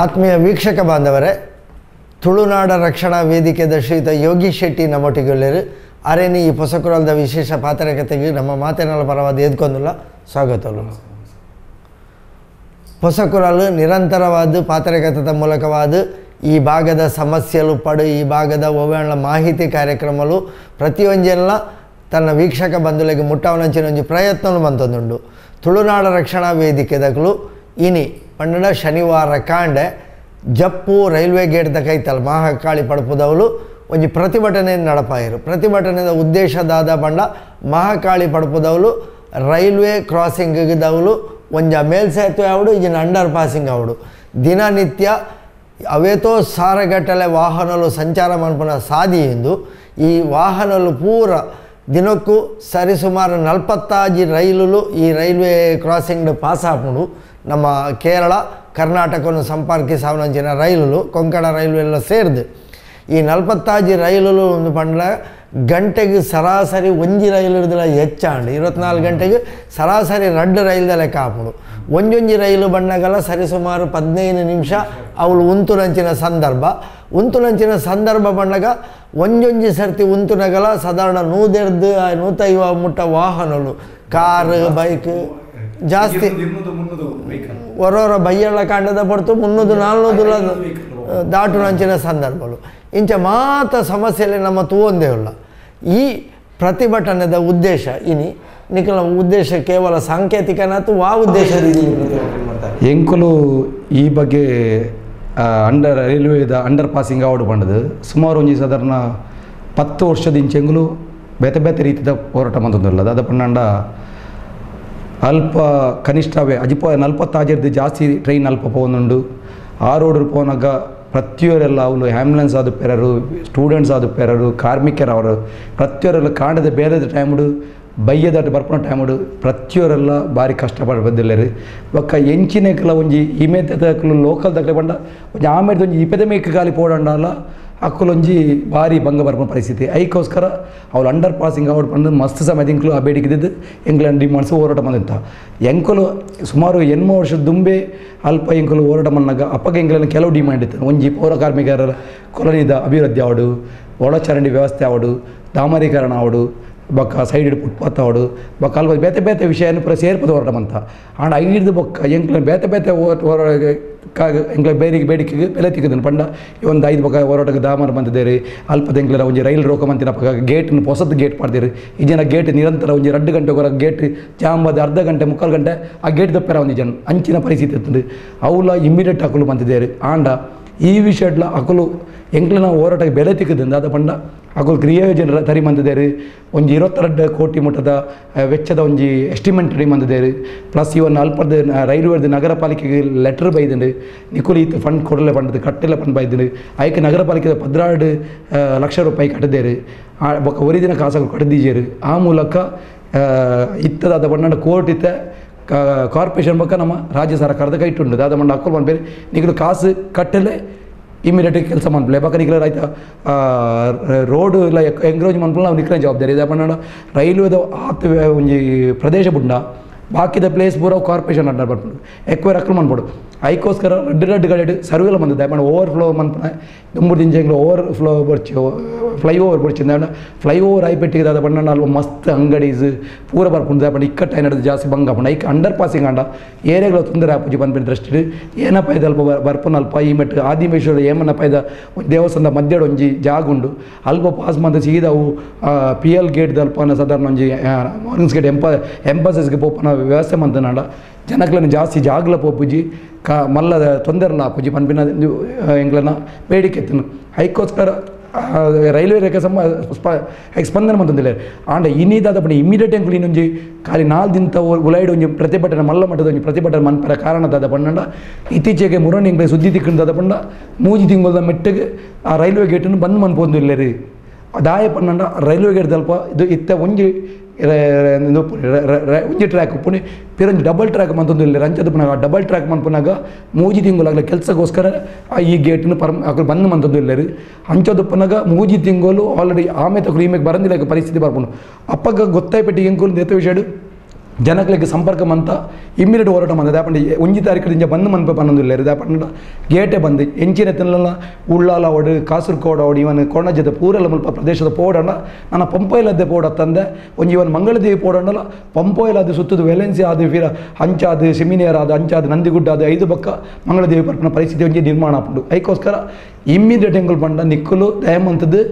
ಆತ್ಮೀಯ ವೀಕ್ಷಕ ಬಾಂಧವರೇ, ತುಳುನಾಡ ರಕ್ಷಣಾ ವೇದಿಕೆದ ಶ್ರೀಯುತ ಯೋಗೀಶ್ ಶೆಟ್ಟಿ ನಮ್ಮೊಟ್ಟಿಗೆ ಅರೇನಿ ಈ ಪೊಸಕುರಲ್ದ ವಿಶೇಷ ಪಾತ್ರಕತೆಗೆ ನಮ್ಮ ಮಾತಿನ ಪರವಾದ ಎದ್ಕೊಂದಿಲ್ಲ ಸ್ವಾಗತಗಳು. ಪೊಸಕುರಲು ನಿರಂತರವಾದ ಪಾತ್ರಕಥದ ಮೂಲಕವಾದ ಈ ಭಾಗದ ಸಮಸ್ಯೆಲು ಪಡು ಈ ಭಾಗದ ಒವ್ವೆಣ್ಣ ಮಾಹಿತಿ ಕಾರ್ಯಕ್ರಮಲು ಪ್ರತಿಯೊಂಜೆಲ್ಲ ತನ್ನ ವೀಕ್ಷಕ ಬಂಧುಗಳಿಗೆ ಮುಟ್ಟಾವನಂಚಿನ ಒಂಜಿ ಪ್ರಯತ್ನನು ಬಂತಂದುಂಡು. ತುಳುನಾಡ ರಕ್ಷಣಾ ವೇದಿಕೆದಕಲು ಇನಿ ಪಂಡ ಶನಿವಾರ ಕಾಂಡೆ ಜಪ್ಪು ರೈಲ್ವೆ ಗೇಟ್ದ ಕೈತಲ್ ಮಹಾಕಾಳಿ ಪಡಪುದವಳು ಒಂಜಿ ಪ್ರತಿಭಟನೆ ನಡಪಾಯರು. ಪ್ರತಿಭಟನೆಯ ಉದ್ದೇಶ ದಾದ ಪಂಡ ಮಹಾಕಾಳಿ ಪಡಪುದವಳು ರೈಲ್ವೆ ಕ್ರಾಸಿಂಗ್ದವಳು ಒಂಜ ಮೇಲ್ಸೇತುವೆ ಅವಡು ಈಗಿನ ಅಂಡರ್ ಪಾಸಿಂಗ್ ಅವಡು ದಿನನಿತ್ಯ ಅವೇತೋ ಸಾರಗಟ್ಟಲೆ ವಾಹನಲು ಸಂಚಾರ ಮನ್ಪುನ ಸಾದಿ ಎಂದು ಈ ವಾಹನಲು ಪೂರ ದಿನಕ್ಕೂ ಸರಿಸುಮಾರು 45 ರೈಲುಲು ಈ railway crossing pass ಆಪುಂಡು. ನಮ್ಮ ಕೇರಳ ಕರ್ನಾಟಕವನ್ನು ಸಂಪರ್ಕಿಸಾವನಂಚಿನ ರೈಲುಲು ಕೊಂಕಣ ರೈಲ್ವೆ ಎಲ್ಲ ಸೇರಿದು ಈ 45 ರೈಲುಲು ಒಂದು ಪಂಡ ಗಂಟೆಗೆ ಸರಾಸರಿ ಒಂಜಿ ರೈಲು ಹಿಡಿದಿಲ್ಲ ಹೆಚ್ಚಾಂಡು 24 ಗಂಟೆಗೆ ಸರಾಸರಿ 2 ರೈಲ್ದ ಲೆಕ್ಕ ಆಪುಂಡು. ಒಂಜೊಂಜಿ ರೈಲು ಬಣ್ಣಗಲ ಸರಿಸುಮಾರು 15 ನಿಮಿಷ ಅವಳು ಉಂತುನಂಚಿನ ಸಂದರ್ಭ ಉಂತುನಂಚಿನ ಸಂದರ್ಭ ಬಣ್ಣಗ ಒಂಜೊಂಜಿ ಸರ್ತಿ ಉಂತುನಗಲ ಸಾಧಾರಣ 100 150 ಮುಟ್ಟ ವಾಹನಗಳು ಕಾರು ಬೈಕ್ ಜಾಸ್ತಿ ಹೊರವರ ಬೈಯಳ್ಳ ಕಾಂಡದ ಪಡ್ತು 300 400 ದಾಟುನಂಚಿನ ಸಂದರ್ಭಗಳು ಇಂಚ ಮಾತ ಸಮಸ್ಯೆಯಲ್ಲಿ ನಮ್ಮ ತೂವಂದೇ ಇಲ್ಲ. ಈ ಪ್ರತಿಭಟನೆದ ಉದ್ದೇಶ ಇನಿ ನಿಖಲ ಉದ್ದೇಶ ಕೇವಲ ಸಾಂಕೇತಿಕನಾತು ವಾ ಉದ್ದೇಶ ಎಂಕುಲು ಈ ಬಗ್ಗೆ ಅಂಡರ್ ರೈಲ್ವೇದ ಅಂಡರ್ ಪಾಸಿಂಗ್ ಆವಡು ಬಂಡದು ಸುಮಾರು ಒಂಜಿ ಸಾಧಾರಣ 10 ವರ್ಷದ ಇಂಚೆಂಗುಲು ಬೇತೆ ಬೇತೆ ರೀತಿಯ ಹೋರಾಟ ಮಂತೊಂದುಲ್ಲ. ಅದ ಪಂಡ ಅಲ್ಪ ಕನಿಷ್ಠವೇ ಅಜಿಪ 45 ಜಾಸ್ತಿ ಟ್ರೈನ್ ಅಲ್ಪ ಪೋವೊಂದುಂಡು. ಆ ರೋಡ್ ಪೋನಾಗ ಪ್ರತಿಯೊರೆಲ್ಲ ಅವಳು ಆ್ಯಂಬುಲೆನ್ಸ್ ಆದ ಪೇರರು, ಸ್ಟೂಡೆಂಟ್ಸ್ ಆದ ಪೇರರು, ಕಾರ್ಮಿಕರವರು ಪ್ರತಿಯೊರೆಲ್ಲ ಕಾಂಡದ ಬೇರೆದ ಟೈಮುಡು ಬಯ್ಯದಾಟ ಬರ್ಪುನ ಟೈಮುಡು ಪ್ರತಿಯೊರೆಲ್ಲ ಭಾರಿ ಕಷ್ಟಪಡ ಬಂದಿಲ್ಲೇರು. ಬೊಕ್ಕ ಎಂಚಿನಕಲ ಒಂಜಿ ಇಮೇತದಕಲು ಲೋಕಲ್ ದಕ್ಲೆ ಪಂಡ ಒಂಜಿ ಆಮೇಲೆ ಒಂಜಿ ಇಪೆದ ಮೇಕ್ ಗಾಲಿ ಪೋಡಂಡಲ ಅಕ್ಕುಲೊಂಜಿ ಭಾರಿ ಭಂಗ ಬರ್ಪುನ ಪರಿಸ್ಥಿತಿ. ಐಕ್ಕೋಸ್ಕರ ಅವಳು ಅಂಡರ್ ಪಾಸಿಂಗ್ ಅವಳು ಪಂಡ ಮಸ್ತ್ ಸಮಯದ ಎಂಕ್ಲು ಆ ಬೇಡಿಕೆ ಎಂಕ್ಲ ಡಿಮಾಂಡ್ಸ್ ಹೋರಾಟ ಬಂದಿತ್ತ. ಎಂಕುಲು ಸುಮಾರು 8 ವರ್ಷದ ದುಂಬೆ ಅಲ್ಪ ಎಂಕುಲು ಹೋರಾಟ ಮನ್ನಾಗ ಅಪ್ಪಗೆ ಎಂಕ್ಲನ ಕೆಲವು ಡಿಮಾಂಡ್ ಇತ್ತು. ಒಂಜಿ ಪೌರ ಕಾರ್ಮಿಕರ ಕೊಲನಿದ ಅಭಿವೃದ್ಧಿ ಅವಡು, ಒಳಚರಂಡಿ ವ್ಯವಸ್ಥೆ ಅವಡು, ಡಾಮರೀಕರಣ ಅವಡು, ಬೊಕ್ಕ ಸೈಡ್ ಫುಟ್ಪಾತ್ ಅವಡು, ಬೊಕ್ಕ ಅಲ್ಪ ಬೇತೆ ಬೇತೆ ವಿಷಯನ ಪೂರ ಸೇರ್ಪದ ಹೋರಾಟ ಮಂತ. ಆಂಡ ಐದು ಬೊಕ್ಕ ಎಂಕ್ಲ ಬೇತೆ ಬೇತೆ ಎಂಕ್ಲ ಬೇಡಿಕೆ ಬೇಡಿಕೆಗೆ ಬೆಲೆ ತಿಕ್ಕದನು ಪಂಡ ಈ ಒಂದು 5 ಬೊಕ್ಕ ಹೋರಾಟಕ್ಕೆ ದಾಮರ ಬಂದಿದ್ದೇರಿ. ಅಲ್ಪದ ಎಂಕ್ಲ ಒಂಜಿ ರೈಲ್ ರೋಕ ಮಂತಿನ ಪಕ್ಕ ಗೇಟ್ನ ಹೊಸದು ಗೇಟ್ ಮಾಡ್ತೀರಿ. ಈ ಜನ ಗೇಟ್ ನಿರಂತರ ಒಂಜಿ 2 ಗಂಟೆ ಹೊರ ಗೇಟ್ ಜಾಮ್ ಆದ ಅರ್ಧ ಗಂಟೆ 3/4 ಗಂಟೆ ಆ ಗೇಟ್ ದಪ್ಪೆರ ಒಂದು ಜನ ಅಂಚಿನ ಪರಿಸ್ಥಿತಿ ಇರ್ತದೆ. ಅವಲ ಇಮ್ಮಿಡಿಯೇಟ್ ಅಕಲು ಬಂತಿದ್ದೇರಿ. ಆಂಡ ಈ ವಿಷಯಡ್ಲ ಅಕಲು ಎಂಕ್ಲನ ಹೋರಾಟಕ್ಕೆ ಬೆಲೆ ತಿಕ್ಕದಿಂದ ಅದ ಪಂಡ ಅಕಲು ಕ್ರಿಯಾಯೋಜನೆ ತರಿ ಮಂದಿದ್ದೇರಿ. ಒಂಜಿ 22 ಕೋಟಿ ಮಟ್ಟದ ವೆಚ್ಚದ ಒಂಜಿ ಎಸ್ಟಿಮೇಟ್ ರೆಡಿ ಮಂದಿದ್ದೇರಿ. ಪ್ಲಸ್ ಇವನ್ ಅಲ್ಪದ ರೈಲ್ವೇದ ನಗರ ಪಾಲಿಕೆಗೆ ಲೆಟರ್ ಬೈದಂಡು ನಿಕುಲು ಈತ ಫಂಡ್ ಕೊಡಲೆ ಪಂಡದು ಕಟ್ಟೆಲ್ಲ ಫಂಡ್ ಬೈದಂಡು ಐಕೆ ನಗರ ಪಾಲಿಕೆದ 12 ಲಕ್ಷ ರೂಪಾಯಿ ಕಟ್ಟಿದ್ದೇರಿ. ಬೊಕ್ಕ ಒರಿದಿನ ಕಾಸು ಕಟ್ಟದಿಜೇರು. ಆ ಮೂಲಕ ಇತ್ತದಾದ ಬಣ್ಣ ಕೋರ್ಟ್ ಇತ್ತ ಕಾರ್ಪೊರೇಷನ್ ಬೊಕ್ಕ ನಮ್ಮ ರಾಜ್ಯ ಸರ್ಕಾರದ ಕೈಟುಂಡು ದಾದ ಮಂಡ ಅಕ್ಕಲು ಬಂದ ಬೇರೆ ನಿಕಲು ಕಾಸು ಕಟ್ಟಲೆ ಇಮಿಡಿಯೇಟ್ ಕೆಲಸ ಮನ್ಪಲೆ ಬೊಕ್ಕ ನಿಕ್ಲ ರೈತ ರೋಡ್ ಇಲ್ಲ ಎಂಕ್ರೋಚ್ ಮನ್ಪಲೆ ನಾವು ನಿಕ್ಲ ಜವಾಬ್ದಾರಿ ಇದೆ ಪಂಡ ರೈಲ್ವೇದ ಆತ ಒಂಜಿ ಪ್ರದೇಶ ಬುಂಡ ಬಾಕಿದ ಪ್ಲೇಸ್ ಪೂರ ಕಾರ್ಪೊರೇಷನ್ ಅಂಡರ್ ಬರ್ಪುಂಡು ಎಕ್ವೈರ್ ಅಕ್ಕಲು ಮನ್ಪೊಡು. ಐಕ್ಕೋಸ್ಕರ ರಡ್ಡು ರಡ್ಡು ಗಡೆ ಸರ್ವೆಲ ಬಂದಿದೆ ಪಂಡ ಓವರ್ ಫ್ಲೋ ಮನ್ಪುನ ದುಂಬುಡು ದಿಂಜೆಂಗ್ಲ ಓವರ್ ಫ್ಲೋ ಬರ್ಚಿ ಫ್ಲೈ ಓವರ್ ಬರ್ಚಿಂದ ಫ್ಲೈ ಓವರ್ ಐಪೆಟ್ಟಿಗೆ ದಾದ ಪಂಡ ಅಲ್ಪ ಮಸ್ತ್ ಅಂಗಡೀಸ್ ಪೂರ ಬರ್ಪುಂಡು ಪಂಡ ಇಕ್ಕಟ್ಟ ಏನಾದ್ರು ಜಾಸ್ತಿ ಬಂಗ ಪಂಡ ಐಕ್ ಅಂಡರ್ ಪಾಸಿಂಗ್ ಅಂಡ ಏರಿಯಾಗಳ ತೊಂದರೆ ಆಪುಜಿ ಪನ್ಪಿನ ದೃಷ್ಟಿ ಏನಪ್ಪ ಇದು ಅಲ್ಪ ಬರ್ಪುನ ಅಲ್ಪ ಈ ಮೆಟ್ಟು ಆದಿಮೇಶ್ವರ ಏಮನ್ನಪ್ಪ ಇದು ದೇವಸ್ಥಾನದ ಮಧ್ಯಡ ಒಂಜಿ ಜಾಗ ಉಂಡು ಅಲ್ಪ ಪಾಸ್ ಮಂದ ಸೀದಾ ಅವು P L gate ಅಲ್ಪ ಸಾಧಾರಣ ಒಂಜಿ ಮಾರ್ನಿಂಗ್ಸ್ ಗೇಟ್ ಎಂಪಸಸ್ಗೆ ಪೋಪನ ವ್ಯವಸ್ಥೆ ಮಂತನಾಡ ಜನಕ್ಲನ ಜಾಸ್ತಿ ಜಾಗಲ ಪೋಪುಜಿ ಕ ಮಲ್ಲ ತೊಂದರೆಲ್ಲ ಆಪುಜಿ ಪನ್ಪಿನ ಎಂಕ್ಲನ ಬೇಡಿಕೆ ಎತ್ತನು. ಐಕ್ಕೋಸ್ಕರ ರೈಲ್ವೆ ರೇಖೆ ಸಮ ಸ್ಪಂದನೆ ಮಂತೊಂದಿಲ್ಲ. ಆಂಡ ಇನ್ನಿದಾದ ಪಂಡ ಇಮಿಡಿಯೇಟ್ ಎಂಕುಲು ಇನ್ನೊಂಜಿ ಖಾಲಿ 4 ದಿನದ ಉಲೈಡ್ ಒಂಜಿ ಪ್ರತಿಭಟನೆ ಮಲ್ಲ ಮಟ್ಟದ ಒಂಜಿ ಪ್ರತಿಭಟನೆ ಮನ್ಪರ ಕಾರಣದಾದ ಪಂಡ ಇತ್ತೀಚೆಗೆ ಮುರಣಿ ಎಂಕ್ಲೆ ಸುದ್ದಿ ತಿಕ್ಕಂದಾದ ಪಂಡ 3 ತಿಂಗಳ ಮೆಟ್ಟಿಗೆ ಆ ರೈಲ್ವೆ ಗೇಟನ್ನು ಬಂದ್ ಮನ್ಪೊಂದಿಲ್ಲ ರೀ. ದಾಯ ಪನ್ನಂಡ ರೈಲ್ವೆ ಗೇಟ್ ಅಲ್ಪ ಇದು ಇತ್ತ ಒಂಜಿ ಒಂಜಿ ಟ್ರ್ಯಾಕ್ ಪುಣೆ ಪಿರಂಜಿ ಡಬಲ್ ಟ್ರ್ಯಾಕ್ ಮಂತೊಂದು ಇಲ್ಲ ರಂಚದ ಪುನಗ ಡಬಲ್ ಟ್ರ್ಯಾಕ್ ಮನ್ಪುನಾಗ 3 ತಿಂಗಳಾಗಲ ಕೆಲಸಕ್ಕೋಸ್ಕರ ಈ ಗೇಟ್ನ ಪರ್ಮ ಅಕಲು ಬಂದ್ ಮಂತೊಂದು ಇಲ್ಲ ರೀ. ಅಂಚದ ಪುನಗ 3 ತಿಂಗಳು ಆಲ್ರೆಡಿ ಆಮೆ ತಕಲು ಈಮೆಗೆ ಬರಂದಿಲ್ಲ ಪರಿಸ್ಥಿತಿ ಬರ್ಪುಂಡು. ಅಪ್ಪಗ ಗೊತ್ತಾಯ್ಪೆಟ್ಟು ಎಂಕುಲು ನೇತ ವಿಷಯ ಜನಗಳಿಗೆ ಸಂಪರ್ಕ ಮಂತ ಇಮ್ಮಿಡಿಯೇಟ್ ಹೋರಾಟ ಮಂದ ದಾಪಂಡ ಒಂಜಿ ತಾರೀಕು ಬಂದು ಮನ್ಪೆ ಪನ್ನೊಂದಿಲ್ಲ ದಾಪಂಡ ಗೇಟೆ ಬಂದು ಎಂಚಿನ ತಿನ್ನಲ್ಲ ಉಳ್ಳಾಲ ಅವಡು ಕಾಸರಗೋಡು ಅವಡು ಇವನ್ ಕೊಣಜದ ಪೂರೆಲ್ಲ ಮುಲ್ಪ ಪ್ರದೇಶದ ಪೋಡಣ್ಣ ನನ್ನ ಪಂಪೈಲದ್ದೆ ಪೋಡ ತಂದೆ ಒಂಜಿ ಇವನ್ ಮಂಗಳದೇವಿ ಪೋಡಣ್ಣಲ್ಲ ಪಂಪೈಲದ್ದು ಸುತ್ತದ ವೆಲೆನ್ಸಿ ಆದ ವೀರ ಅಂಚಾದ ಸೆಮಿನಿಯರ್ ಆದ ಅಂಚಾದ ನಂದಿಗುಡ್ಡ ಆದ ಐದು ಬಕ್ಕ ಮಂಗಳದೇವಿ ಪರ್ಪನ ಪರಿಸ್ಥಿತಿ ಒಂಜಿ ನಿರ್ಮಾಣ ಆಪುಂಡು. ಐಕೋಸ್ಕರ ಇಮ್ಮಿಡಿಯೇಟ್ ಎಂಗುಲ್ ಪಂಡ ನಿಕ್ಕುಲು ದಯಮಂತದ್ದು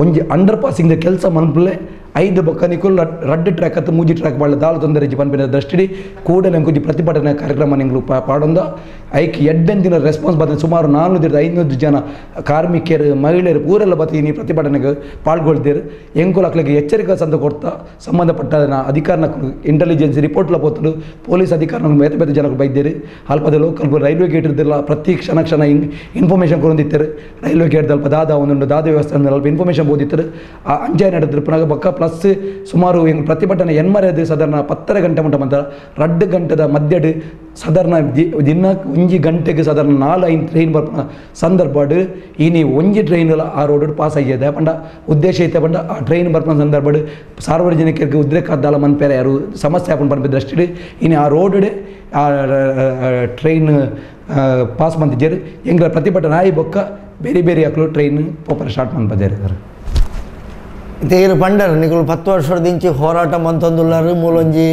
ಒಂಜಿ ಅಂಡರ್ ಪಾಸಿಂಗ್ ಕೆಲಸ ಮನ್ಪುಲೆ ಐದು ಬೊಕ್ಕ ನಿಕುಲ್ ರಡ್ಡು ಟ್ರ್ಯಾಕ್ ಅತ್ತ ಮೂಜಿ ಟ್ರ್ಯಾಕ್ ಬಾಳ ದಾಲ ತೊಂದರೆ ಪನ್ಪಿನ ದೃಷ್ಟಿ ಕೂಡಲೇ ಅಂಕುಜಿ ಪ್ರತಿಭಟನೆ ಕಾರ್ಯಕ್ರಮ ನಿಂಗಳು ಪಾಡೊಂದ ಐಕ್ ಎಡ್ಡೆಂದಿನ ರೆಸ್ಪಾನ್ಸ್ ಬಂದ ಸುಮಾರು 400-500 ಜನ ಕಾರ್ಮಿಕರು ಮಹಿಳೆಯರು ಪೂರೆಲ್ಲ ಬತ್ತಿ ಈ ಪ್ರತಿಭಟನೆಗೆ ಪಾಲ್ಗೊಳ್ತೀರು. ಎಂಕುಲು ಅಕ್ಲಿಗೆ ಎಚ್ಚರಿಕೆ ಸಂದ ಕೊಡ್ತಾ ಸಂಬಂಧಪಟ್ಟ ಅಧಿಕಾರನ ಇಂಟೆಲಿಜೆನ್ಸ್ ರಿಪೋರ್ಟ್ಲ ಪೋತಲು ಪೊಲೀಸ್ ಅಧಿಕಾರನ ಬೇತೆ ಬೇತೆ ಜನಕ್ಕೆ ಬೈದ್ದೀರಿ. ಅಲ್ಪದ local railway gate ಇರ್ದಿಲ್ಲ ಪ್ರತಿ ಕ್ಷಣ ಕ್ಷಣ ಇನ್ಫಾರ್ಮೇಷನ್ ಕೊರೊಂದಿತ್ತಾರೆ. ರೈಲ್ವೆ ಗೇಟ್ ಅಲ್ಪ ದಾದ ಒಂದೊಂದು ದಾದ ವ್ಯವಸ್ಥೆ ಅಲ್ಪ ಇನ್ಫಾರ್ಮೇಷನ್ ಓದಿತ್ತಾರೆ. ಆ ಅಂಜಾಯ ನಡೆದ್ರು ಪುನಃ ಬೊಕ್ಕ ಪ್ಲಸ್ ಸುಮಾರು ಎಂಗ್ ಪ್ರತಿಭಟನೆ ಎನ್ಮರೆದು ಸಾಧಾರಣ 10:30 ಗಂಟೆ ಮುಟ್ಟ ಮಂತ 2 ಗಂಟೆದ ಮಧ್ಯಡು ಸಾಧಾರಣ ದಿನ ಒಂಜಿ ಗಂಟೆಗೆ ಸಾಧಾರಣ 4-5 ಟ್ರೈನ್ ಬರ್ಪುನ ಸಂದರ್ಭಡ್ ಇನಿ ಒಂಜಿ ಟ್ರೈನ್ ಆ ರೋಡ್ ಪಾಸ್ ಆಗಿದೆ ಪಂಡ ಉದ್ದೇಶ ಐತೆ ಪಂಡ ಆ ಟ್ರೈನ್ ಬರ್ಪುನ ಸಂದರ್ಭಡ್ ಸಾರ್ವಜನಿಕರಿಗೆ ಉದ್ರೇಕ ಮನ್ಪೇರೆ ಯಾರು ಸಮಸ್ಯೆ ಆಪುಂಡು ಪನ್ಪಿ ದೃಷ್ಟಿಡ್ ಇನಿ ಆ ರೋಡ್ ಆ ಟ್ರೈನ್ ಪಾಸ್ ಮಂತಿಜೆರ್. ಎಂಗ್ಲ ಪ್ರತಿಭಟನೆ ಆಯಿ ಬೊಕ್ಕ ಬೇರೆ ಬೇರೆ ಅಕ್ಲು ಟ್ರೈನ್ ಪೋಪರ ಸ್ಟಾರ್ಟ್ ಮನ್ಪದೇರು. ಇರು ಪಂಡರ್ ನಿಕುಲು 10 ವರ್ಷದಿಂಚಿ ಹೋರಾಟ ಮಂತೊಂದುಲ್ಲಾರು ಮೂಲೊಂಜಿ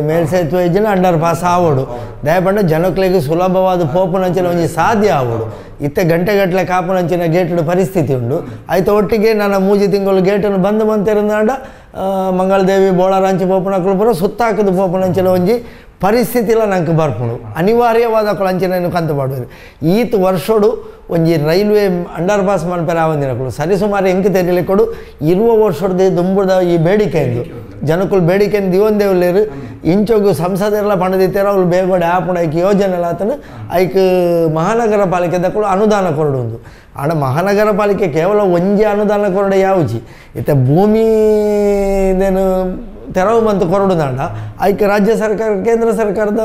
ಮೇಲ್ಸೇತುವೆ ಇಜ್ಜಿನ ಅಂಡರ್ ಪಾಸ್ ಆವೋಡು ದಯಪಂಡ ಜನಕ್ಲೆಗ್ ಸುಲಭವಾದ ಪೋಪುನಂಚಿನ ಒಂಜಿ ಸಾಧ್ಯ ಆವೋಡು. ಇತ್ತೆ ಗಂಟೆಗಟ್ಟಲೆ ಕಾಪುನಂಚಿನ ಗೇಟು ಪರಿಸ್ಥಿತಿ ಉಂಡು. ಆಯ್ತು ಒಟ್ಟಿಗೆ ನನ್ನ 3 ತಿಂಗಳು ಗೇಟನ್ನು ಬಂದ್ ಮಂತಿರಂದಾಂಡ ಮಂಗಳದೇವಿ ಬೋಳಾರಂಚಿ ಪೋಪುನಕುಲು ಪೂರ ಸುತ್ತಾಕದು ಪೋಪುನಂಚಿನ ಒಂಜಿ ಪರಿಸ್ಥಿತಿಲ ನಂಗೆ ಬರ್ಪುಂಡು. ಅನಿವಾರ್ಯವಾದ ಅಕುಲು ಕಂತು ಪಾಡುವುದು. ಈತ್ ವರ್ಷೋಡು ಒಂಜಿ railway under pass ಮನ್ಪೆರೆ ಆವಂದಿನಕುಲು ಸರಿಸುಮಾರು ಎಂಕ್ ತೆರಿಲಿಕ್ಕೊಡು 20 ವರ್ಷದ ದುಂಬುದ ಈ ಬೇಡಿಕೆ ಇದ್ದು ಜನಕುಲು ಬೇಡಿಕೆಯನ್ನು ದಿವೊಂದೇವ್ಲೇರು. ಇಂಚೊಗು ಸಂಸದರೆಲ್ಲ ಪಣದಿತ್ತಾರ ಅವ್ರು ಬೇಗೋಡೆ ಆಪುಂಡು ಐಕ್ ಯೋಜನೆ ಆತನ ಐಕ್ ಮಹಾನಗರ ಪಾಲಿಕೆ ದಕ್ಕುಲು ಅನುದಾನ ಕೊರಡುಂದು. ಆಂಡ ಮಹಾನಗರ ಪಾಲಿಕೆ ಕೇವಲ ಒಂಜಿ ಅನುದಾನ ಕೊರಡೆ ಯಾವುಜಿ ಇತ್ತೆ ಭೂಮಿ ಇದೇನು ತೆರವು ಬಂತು ಕೊರಡುದಾಂಡ ಐಕ್ ರಾಜ್ಯ ಸರ್ಕಾರ ಕೇಂದ್ರ ಸರ್ಕಾರದ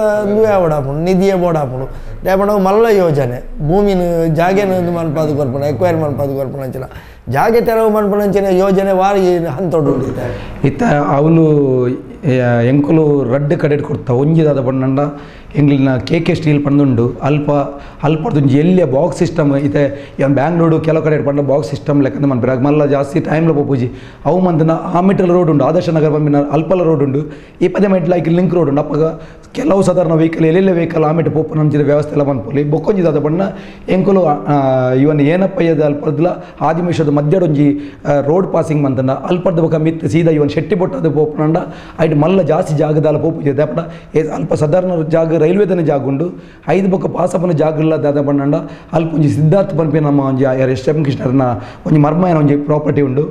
ಆವಡಾಪುಂಡು ನಿಧಿಯ ಬೋಡಾಪುಂಡು ದೇಪಂಡ ಮಲ್ಲ ಯೋಜನೆ ಭೂಮಿನ ಜಾಗೆನ ಮನ್ಪಾದು ಕೊರ್ಪುಂಡು ಎಕ್ವೈರ್ ಮನ್ಪಾದು ಕೊರ್ಪುಂಡು ಅಂಚಿನ ಜಾಗೆ ತೆರವು ಮನ್ಪುನಂಚಿನ ಯೋಜನೆ ವಾರಿ ಹಂತೊಡು. ಇತ್ತ ಅವನು ಎಂಕುಲು ರಡ್ಡು ಕಡೆ ಕೊಡ್ತಾ ಒಂಜಿದಾದ ಪಂಡ ಎಂಗ್ಲಿನ K K steel ಪಂದುಂಡು ಅಲ್ಪ ಅಲ್ಪಡ್ದು ಎಲ್ಲಿಯ ಬಾಕ್ಸ್ ಸಿಸ್ಟಮ್ ಇತ್ತೆ ಇವನ್ ಬ್ಯಾಂಗ್ಳೂರು ಕೆಲವು ಕಡೆ ಪಂಡ ಬಾಕ್ಸ್ ಸಿಸ್ಟಮ್ ಲೆಕ್ಕಂದ ಮನ್ಪಿರ ಮಲ್ಲ ಜಾಸ್ತಿ ಟೈಮ್ಲ ಪೋಪುಜಿ ಅವು ಮಂದನ ಆ ಮೀಟರ್ ರೋಡ್ ಉಂಡು ಆದರ್ಶ ನಗರ ಪಂಪಿನ ಅಲ್ಪಲ ರೋಡ್ ಉಂಡು 20 metre like link road ಉಂಡು. ಅಪ್ಪಗ ಕೆಲವು ಸಾಧಾರಣ ವೆಹಿಕಲ್ ಎಲ್ಲೆಲ್ಲ ವೆಹಿಕಲ್ ಆ ಮೀಟರ್ ಪೋಪುನಂಚಿನ ವ್ಯವಸ್ಥೆ ಎಲ್ಲ ಮನ್ಪೊಲಿ. ಬೊಕ್ಕೊಂಜಿದಾದ ಪಂಡ ಎಂಕುಲು ಇವನ್ ಏನಪ್ಪಯ್ಯದ ಅಲ್ಪರ್ದಲ ಆದಿಮೇಶದ ಮಧ್ಯಡೊಂಜಿ ರೋಡ್ ಪಾಸಿಂಗ್ ಮಂತಂಡ ಅಲ್ಪರ್ದ ಬೊಕ್ಕ ಮಿತ್ ಸೀದಾ ಇವನ್ ಶೆಟ್ಟಿ ಬೊಟ್ಟದ ಪೋಪುನಂಡ ಐಟ್ ಮಲ್ಲ ಜಾಸ್ತಿ ಜಾಗದಾಲ ಪೋಪುಜಿ ದಾಪಂಡ ಅಲ್ಪ ಸಾಧಾರಣ ಜಾಗ ರೈಲ್ವೆದನೆ ಜಾಗ ಉಂಡು ಐದು ಬೊಕ್ಕ ಪಾಸಪನ ಜಾಗ ಇಲ್ಲ ದಾದ ಪಂಡ ಅಲ್ಪ ಒಂಜಿ ಸಿದ್ಧಾರ್ಥ ಪನ್ಪಿ ನಮ್ಮ ಒಂಜಿ ಎಸ್ ಎಂ ಕೃಷ್ಣರನ ಒಂಜಿ ಮರ್ಮಯನ ಒಂಜಿ ಪ್ರಾಪರ್ಟಿ ಉಂಡು.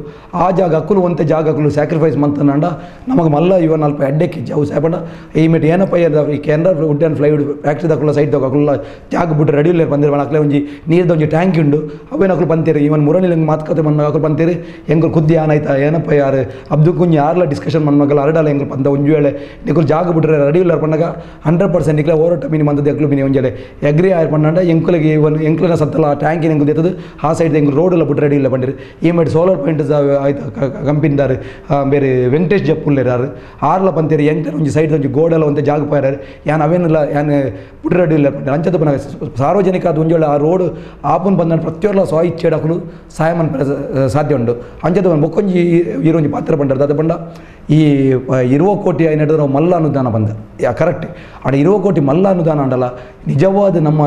ಆ ಜಾಗ ಅಕ್ಕುಲು ಒಂತೆ ಜಾಗ ಅಕ್ಕುಲು ಸ್ಯಾಕ್ರಿಫೈಸ್ ಮಂತಂಡ ನಮಗೆ ಮಲ್ಲ ಇವನ್ ಅಲ್ಪ ಎಡ್ಡೆಕ್ಕಿಜ್ಜಿ ಅವು ಸಾಪಂಡ ಈ ಮೆಟ್ ಏನಪ್ಪ ಈ Canara wood and plywood factory ದಕ್ಕುಲ site ದಕ್ಕುಲ ಜಾಗ ಬಿಟ್ಟು ರೆಡಿ ಇಲ್ಲ ಬಂದಿರ ಅಕ್ಲೆ ಒಂಜಿ ನೀರ್ದ ಒಂಜಿ ಟ್ಯಾಂಕ್ ಉಂಡು ಅವೇನು ಅಕ್ಕಲು ಬಂತೀರಿ ಇವನ್ ಮುರಣಿಲಿ ಮಾತುಕತೆ ಮನ್ನ ಅಕ್ಕಲು ಬಂತೀರಿ ಎಂಕುಲು ಖುದ್ದು ಏನಾಯ್ತಾ ಏನಪ್ಪ ಯಾರು ಅಬ್ದು ಕುಂಜಿ ಯಾರಲ್ಲ ಡಿಸ್ಕಷನ್ ಮನ್ಮಗಲ ಅರಡಲ್ಲ ಎಂಕುಲು ಬಂದ ಒಂಜಿ ವೇಳೆ ನಿಕುಲು ಜಾಗ ಬಿಟ್ರೆ ರೆಡಿ ಇಲ್ಲ ಪಂಡಾಗ 100% ನಿಕ್ಲೆ ಹೋರಾಟ ಮೀನಿ ಮಂದದ ಅಕ್ಲು ಮೀನಿ ಒಂಜೆಲೆ ಎಗ್ರಿ ಆಯ್ರು ಪಂಡ ಎಂಕುಲಿಗೆ ಇವನ್ ಎಂಕುಲಿನ ಸತ್ತಲ್ಲ ಆ ಟ್ಯಾಂಕಿನ ಎಂಕುಲು ಎತ್ತದು ಆ ಸೈಡ್ ಎಂಕುಲು ರೋಡ್ ಎಲ್ಲ ಬಿಟ್ಟು ರೆಡಿ ಇಲ್ಲ ಪಂಡಿರು. ಈ ಮೇಲೆ ಸೋಲಾರ್ ಪಾಯಿಂಟ್ ಆಯ್ತು ಕಂಪಿನಿದಾರು ಬೇರೆ ವೆಂಕಟೇಶ್ ಜಪ್ಪುಲ್ಲೇರಾರು ಆರ್ಲ ಪಂತೀರಿ ಎಂಟರ್ ಒಂಜಿ ಸೈಡ್ ಒಂಜಿ ಗೋಡೆಲ್ಲ ಒಂತೆ ಜಾಗ ಪಾಯರಾರು ಯಾನ್ ಅವೇನಿಲ್ಲ ಯಾನ್ ಬಿಟ್ಟು ರೆಡಿ ಇಲ್ಲ ಪಂಡಿರು. ಅಂಚದ ಪುನಃ ಸಾರ್ವಜನಿಕ ಅದು ಒಂಜೊಳ್ಳೆ ಆ ರೋಡ್ ಆಪುನ್ ಬಂದ ಪ್ರತಿಯೊಲ್ಲ ಸ್ವ ಇಚ್ಛೆ ಅಕುಲು ಸಹಾಯ ಮನ್ಪೆರೆ ಸಾಧ್ಯ ಉಂಡು. ಅಂಚದ ಬೊಕ್ಕೊಂಜಿ ಈರೊಂಜಿ ಪಾತ್ರ ಪಂಡರು ದಾದ ಪಂಡ ಈ 20 ಕೋಟಿ ಐನಡ್ದು ನಾವು ಮಲ್ಲ ಅನುದಾನ ಬಂದ ಕರೆಕ್ಟ್. ಆಡ 20 ಕೋಟಿ ಮಲ್ಲ ಅನುದಾನ ಅಂಡಲ್ಲ ನಿಜವಾದ ನಮ್ಮ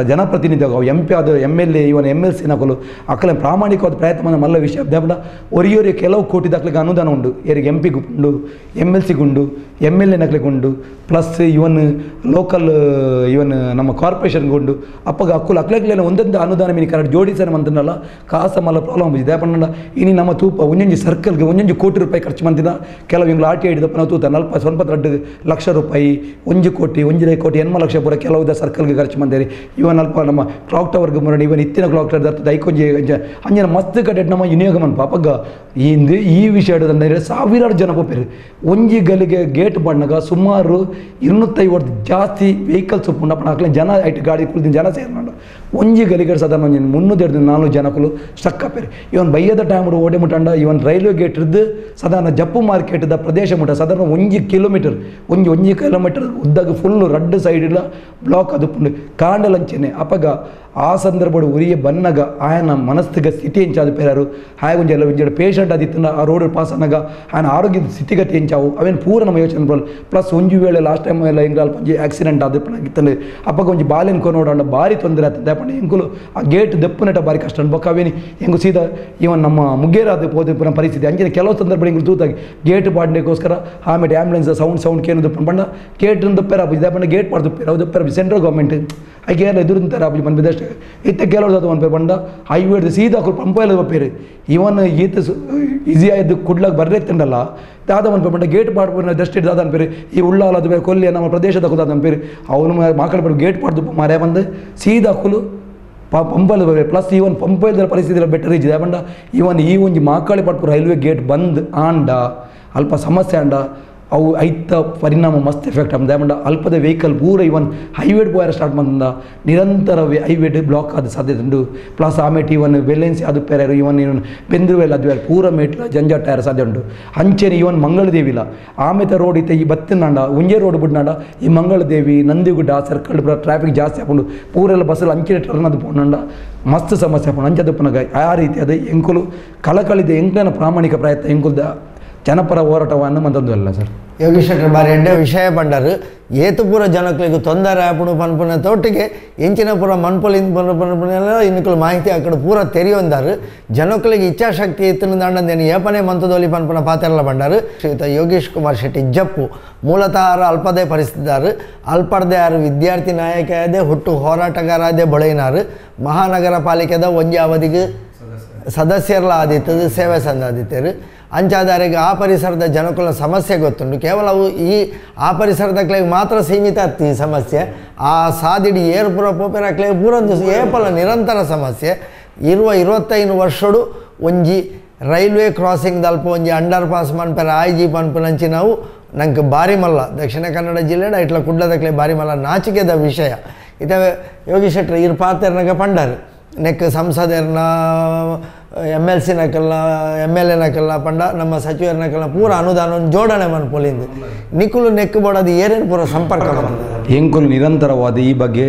ಜನಪ್ರತಿನಿಧಿ ಎಂ ಪಿ ಆದ M L A even M L C ನಕಲು ಅಕ್ಕಲೆ ಪ್ರಾಮಾಣಿಕವಾದ ಪ್ರಯತ್ನ ಮಲ್ಲ ವಿಷಯ ದಾಪಂಡ ಒರಿಯೋರಿ ಕೆಲವು ಕೋಟಿ ದಾಖಲೆಗೆ ಅನುದಾನ ಉಂಡು ಏರಿಗೆ ಎಂ ಪಿಗೆ ಉಂಡು ಎಮ್ ಎಲ್ ಸಿಗೆ ಉಂಡು M L A ನಕಲಿಗೆ ಉಂಡು plus even local ಇವನ್ ನಮ್ಮ ಕಾರ್ಪೊರೇಷನ್ಗೆ ಉಂಡು. ಅಪ್ಪಗ ಅಕ್ಕುಲು ಅಕ್ಲೆಗ್ಲೇನ ಒಂದೊಂದು ಅನುದಾನ ಮೀನಿ ಕರೆಕ್ಟ್ ಜೋಡಿಸನ ಮಂತನಲ್ಲ ಕಾಸ ಮಲ್ಲ ಪ್ರಾಬ್ಲಮ್ ದಾಪಂಡ ಇನಿ ನಮ್ಮ ತೂಪ ಒಂದೊಂದು ಸರ್ಕಲ್ಗೆ 1 ಕೋಟಿ ರೂಪಾಯಿ ಖರ್ಚು ಮಂತಿನ ಕೆಲವು ಇಂಗ್ಲ ಆರ್ ಟಿ ಹಿಡಿದಪ್ಪ ನಾವು ತೂತ 40 2 ಲಕ್ಷ ರೂಪಾಯಿ 1 ಕೋಟಿ 1.5 ಕೋಟಿ 80 ಲಕ್ಷ ಪೂರ ಕೆಲವು ಸರ್ಕಲ್ಗೆ ಖರ್ಚು ಮಂದಿರಿ. ಇವನ್ ಅಲ್ಪ ನಮ್ಮ ಕ್ಲಾಕ್ ಟವರ್ಗೆ ಮರಣ ಇವನ್ ಇತ್ತಿನ ಕ್ಲಾಕ್ ಟವರ್ ದರ್ತ ದೈಕೊಂಜಿ ಅಂಜನ ಮಸ್ತ್ ಕಡೆಟ್ ನಮ್ಮ ವಿನಿಯೋಗ ಮನ್ಪ ಅಪಗ ಈ ವಿಷಯ ಅಂದರೆ ಸಾವಿರಾರು ಜನ ಪೋಪೇರು ಒಂಜಿ ಗಲಿಗೆ ಗೇಟ್ ಬಣ್ಣಗ ಸುಮಾರು 250 ಜಾಸ್ತಿ ವೆಹಿಕಲ್ಸ್ ಉಪ್ಪುಂಡು ಅಪ್ಪಣ ಅಕ್ಲೆ ಜನ ಐಟ್ ಗಾಡಿ ಕುಲ್ದಿನ ಜನ ಸೇರ್ನಾಡು ಒಂಜಿ ಗಲಿಗೆ ಸಾಧಾರಣ ಒಂಜಿ 300-400 ಜನಕುಲು ಸ್ಟಕ್ ಆಪೇರು ಇವನ್ ಬಯ್ಯದ ಟೈಮ್ ಓಡೆ ಮುಟ್ಟಂಡ ಇವನ್ ರೈಲ್ವೆ ಗೇಟ್ ಇದ್ದು ಸಾಧಾರಣ ಜಪ್ಪು ಮಾರ್ಕೆಟ್ದ ಪ್ರದೇಶ ಮುಟ್ಟ ಸಾಧಾರಣ 1 ಕಿಲೋಮೀಟರ್ ಒಂಜಿ ಕಿಲೋಮೀಟರ್ ಉದ್ದಾಗ ಫುಲ್ಲು ರಡ್ಡು ಸೈಡ್ ಇಲ್ಲ ಬ್ಲಾಕ್ ಅದು ಕಾಂಡಲಂಚನೆ ಅಪಗ ಆ ಸಂದರ್ಭ ಉರಿಯ ಬನ್ನಗ ಆಯನ ಮನಸ್ಸಿಗೆ ಸ್ಥಿತಿ ಎಂಚಾದ ಪೇರಾರು ಹಾಗೆ ಒಂಜಿ ಎಲ್ಲ ಒಂಜಿ ಪೇಷಂಟ್ ಆದಿತ್ತನ ಆ ರೋಡ್ ಪಾಸ್ ಅನ್ನಗ ಆಯನ ಆರೋಗ್ಯದ ಸ್ಥಿತಿಗತಿ ಎಂಚಾವು ಅವೇನು ಪೂರ ನಮ್ಮ ಯೋಚನೆ ಬರಲ್ಲ ಪ್ಲಸ್ ಒಂಜಿ ವೇಳೆ ಲಾಸ್ಟ್ ಟೈಮ್ ಎಲ್ಲ ಹೆಂಗೆ ಅಲ್ಪ ಒಂಜಿ ಆಕ್ಸಿಡೆಂಟ್ ಆದ ಇತ್ತಂದ್ರೆ ಅಪ್ಪಗ ಒಂಜಿ ಬಾಲೆನ್ ಕೊನೋಡಂಡ ಭಾರಿ ತೊಂದರೆ ಆಗ್ತದೆ ಪಂಡ ಎಂಕುಲು ಆ ಗೇಟ್ ದೆಪ್ಪುನೆಟ ಭಾರಿ ಕಷ್ಟ ಬೊಕ್ಕ ಅವೇನಿ ಹೆಂಗು ಸೀದಾ ಇವನ್ ನಮ್ಮ ಮುಗ್ಗೇರಾದ ಹೋದ ಪುನಃ ಪರಿಸ್ಥಿತಿ ಅಂಚಿನ ಕೆಲವು ಸಂದರ್ಭ ಎಂಗುಲು ತೂತಾಗಿ ಗೇಟ್ ಪಾಡನೆಗೋಸ್ಕರ ಆಮೇಲೆ ambulance sound sound ಕೇನು ದಪ್ಪನ ಬಣ್ಣ ಗೇಟ್ ದಪ್ಪೇರ ಪಂಡ ಗೇಟ್ ಪಾಡ್ದು ಅವು ದಪ್ಪೇರ ಸೆಂಟ್ರಲ್ ಗೌರ್ಮೆಂಟ್ ಐಕೆ ಎಲ್ಲ ಎದುರು ಆಪುಜಿ ಪನ್ಪಿದಷ್ಟೇ ಇತ್ತೆ ಕೆಲವರು ಅದು ಪನ್ಪೇರು ಪಂಡ ಹೈವೇ ಸೀದಾ ಪಂಪೈಲ ಬಪ್ಪೇರು ಇವನ್ ಈತ ಈಸಿ ಆಯ್ದು ಕುಡ್ಲಾಗ ಬರ್ರೆತ್ತಂಡಲ್ಲ ದಾದ ಮನ್ಪೇರು ಪಂಡ ಗೇಟ್ ಪಾಡ್ಪುನ ದೃಷ್ಟಿ ದಾದ ಅನ್ಪೇರು ಈ ಉಳ್ಳಾಲ ಅದು ಬೇರೆ ಕೊಲ್ಲಿ ನಮ್ಮ ಪ್ರದೇಶದ ಕುದಾದ ಅನ್ಪೇರು ಅವನು ಮಾಕಳ ಪಡ ಗೇಟ್ ಪಾಡ್ದು ಮಾರೇ ಬಂದು ಸೀದಾ ಕುಲು ಪಂಪಲ್ಲಿ ಬರಬೇಕು ಪ್ಲಸ್ ಇವನ್ ಪಂಪೈಲ್ದ ಪರಿಸ್ಥಿತಿ ಬೆಟರ್ ಇಜ್ಜಿದೆ ಪಂಡ ಇವನ್ ಈ ಒಂಜಿ ಮಾಕಾಳಿ ಪಡ್ಪು ರೈಲ್ವೆ ಗೇಟ್ ಬಂದ್ ಆಂಡ ಅಲ್ಪ ಸಮಸ್ಯೆ ಆಂಡ ಅವು ಐತ ಪರಿಣಾಮ ಮಸ್ತ್ ಎಫೆಕ್ಟ್ ಆಗಿದೆ ಪಂಡ ಅಲ್ಪದ ವೆಹಿಕಲ್ ಪೂರ ಇವನ್ ಹೈವೇಡ್ ಪೋಯರ ಸ್ಟಾರ್ಟ್ ಬಂದ ನಿರಂತರ ಹೈವೇಡ್ ಬ್ಲಾಕ್ ಆದ ಸಾಧ್ಯತೆ ಉಂಟು ಪ್ಲಸ್ ಆಮೇಲೆ ಇವನ್ ವೆಲೆನ್ಸಿ ಅದು ಪೇರಾರು ಇವನ್ ಇವನ್ ಬೆಂದ್ರುವೆಲ್ ಅದು ಪೂರ ಮೇಟ್ಲ ಜಂಜಾಟ ಆರ ಸಾಧ್ಯ ಉಂಟು ಅಂಚೆನೆ ಇವನ್ ಮಂಗಳದೇವಿಲ್ಲ ಆಮೇಲೆ ರೋಡ್ ಇತ್ತೆ ಈ ಬತ್ತಿನಾಂಡ ಒಂಜೇ ರೋಡ್ ಬಿಡ್ನಾಂಡ ಈ ಮಂಗಳದೇವಿ ನಂದಿಗುಡ್ಡ ಸರ್ಕಲ್ ಪೂರ ಟ್ರಾಫಿಕ್ ಜಾಸ್ತಿ ಆಪುಂಡು ಪೂರೆಲ್ಲ ಬಸ್ಸಲ್ಲಿ ಅಂಚೆ ಟರ್ನ್ ಅದು ಪೋಂಡ ಮಸ್ತ್ ಸಮಸ್ಯೆ ಆಪುಂಡು ಅಂಚೆ ಆ ರೀತಿ ಅದು ಎಂಕುಲು ಕಳಕಳಿದ ಎಂಕ್ಲನ ಪ್ರಾಮಾಣಿಕ ಪ್ರಯತ್ನ ಎಂಕುಲ್ದ ಜನಪರ ಹೋರಾಟವನ್ನು ಮಂದೊಂದು ಅಲ್ಲ ಸರ್. ಯೋಗೀಶ್ ಶೆಟ್ಟರ್ ಬಾರಿ ಎಡ್ಡೆ ವಿಷಯ ಪಂಡರು ಏತುಪುರ ಜನಕ್ಲಿಗೆ ತೊಂದರೆ ಆಪುಣು ಪನ್ಪುನ ತೋಟಿಗೆ ಎಂಚಿನ ಪೂರ ಮನ್ಪೊಲಿ ಪನ್ಪುನೆಲ್ಲ ಇನ್ನುಕುಲು ಮಾಹಿತಿ ಆ ಕಡೆ ಪೂರ ತೆರೆಯೊಂದಾರು ಜನಕ್ಲಿಗೆ ಇಚ್ಛಾಶಕ್ತಿ ಇತ್ತಿನ ದಂಡಂದೇನು ಏಪನೆ ಮಂತದೋಲಿ ಪನ್ಪುನ ಪಾತೆರಲ ಬಂಡಾರು ಶ್ರೀಯುತ ಯೋಗೀಶ್ ಕುಮಾರ್ ಶೆಟ್ಟಿ ಜಪ್ಪು ಮೂಲತಃ ಆರು ಅಲ್ಪದೇ ಪರಿಸ್ಥಿತಿದಾರು ಅಲ್ಪರ್ದೆ ಆರು ವಿದ್ಯಾರ್ಥಿ ನಾಯಕದೇ ಹುಟ್ಟು ಹೋರಾಟಗಾರದೇ ಬೊಳೆಯಿನಾರು ಮಹಾನಗರ ಪಾಲಿಕೆದ ಒಂಜಿ ಅವಧಿಗೆ ಸದಸ್ಯರಲ್ಲ ಆದಿತ್ತದು ಸೇವೆ ಸಂದಾದಿತ್ತರು ಅಂಚಾದಾರಿಗೆ ಆ ಪರಿಸರದ ಜನಕುಲ ಸಮಸ್ಯೆ ಗೊತ್ತುಂಟು ಕೇವಲ ಅವು ಈ ಆ ಪರಿಸರದ ಮಾತ್ರ ಸೀಮಿತ ಆಗ್ತಿ ಈ ಸಮಸ್ಯೆ ಆ ಸಾದಿಡಿ ಏರ್ಪುರ ಪೋಪೆರ ಪೂರೊಂದು ಏಪಲ ನಿರಂತರ ಸಮಸ್ಯೆ ಇರುವ 25 ವರ್ಷಡು ಒಂಜಿ ರೈಲ್ವೆ ಕ್ರಾಸಿಂಗ್ ದಲ್ಪ ಒಂಜಿ ಅಂಡರ್ ಪಾಸ್ ಮನ್ಪೆರ ಆಯ್ಜಿ ಪನ್ಪುನಂಚಿ ನಾವು ನಂಗೆ ಬಾರಿ ಮಲ್ಲ ದಕ್ಷಿಣ ಕನ್ನಡ ಜಿಲ್ಲೆ ಇಟ್ಲ ಕುಡ್ಲದಕ್ಲೆ ಬಾರಿ ಮಲ್ಲ ನಾಚಿಕೆದ ವಿಷಯ ಇತವೆ ಯೋಗೀಶ್ ಶೆಟ್ಟರ್ ಇರು ಪಾತೆರ್ನಾಗ ಪಂಡರು ನೆಕ್ ಸಂಸದರ್ನ M L C ನಕಲ್ಲ M L A ನಕಲ್ಲ ಪಂಡ ನಮ್ಮ ಸಚಿವರ ಪೂರ ಅನುದಾನ ಜೋಡಣೆ ಮನ್ಪೊಲಿಂದು ನಿಕ್ಕುಲು ನೆಕ್ ಬೋಡದು ಏನೇನು ಪೂರ ಸಂಪರ್ಕ ಬರ್ತದೆ. ಎಂಕುಲು ನಿರಂತರವಾದ ಈ ಬಗ್ಗೆ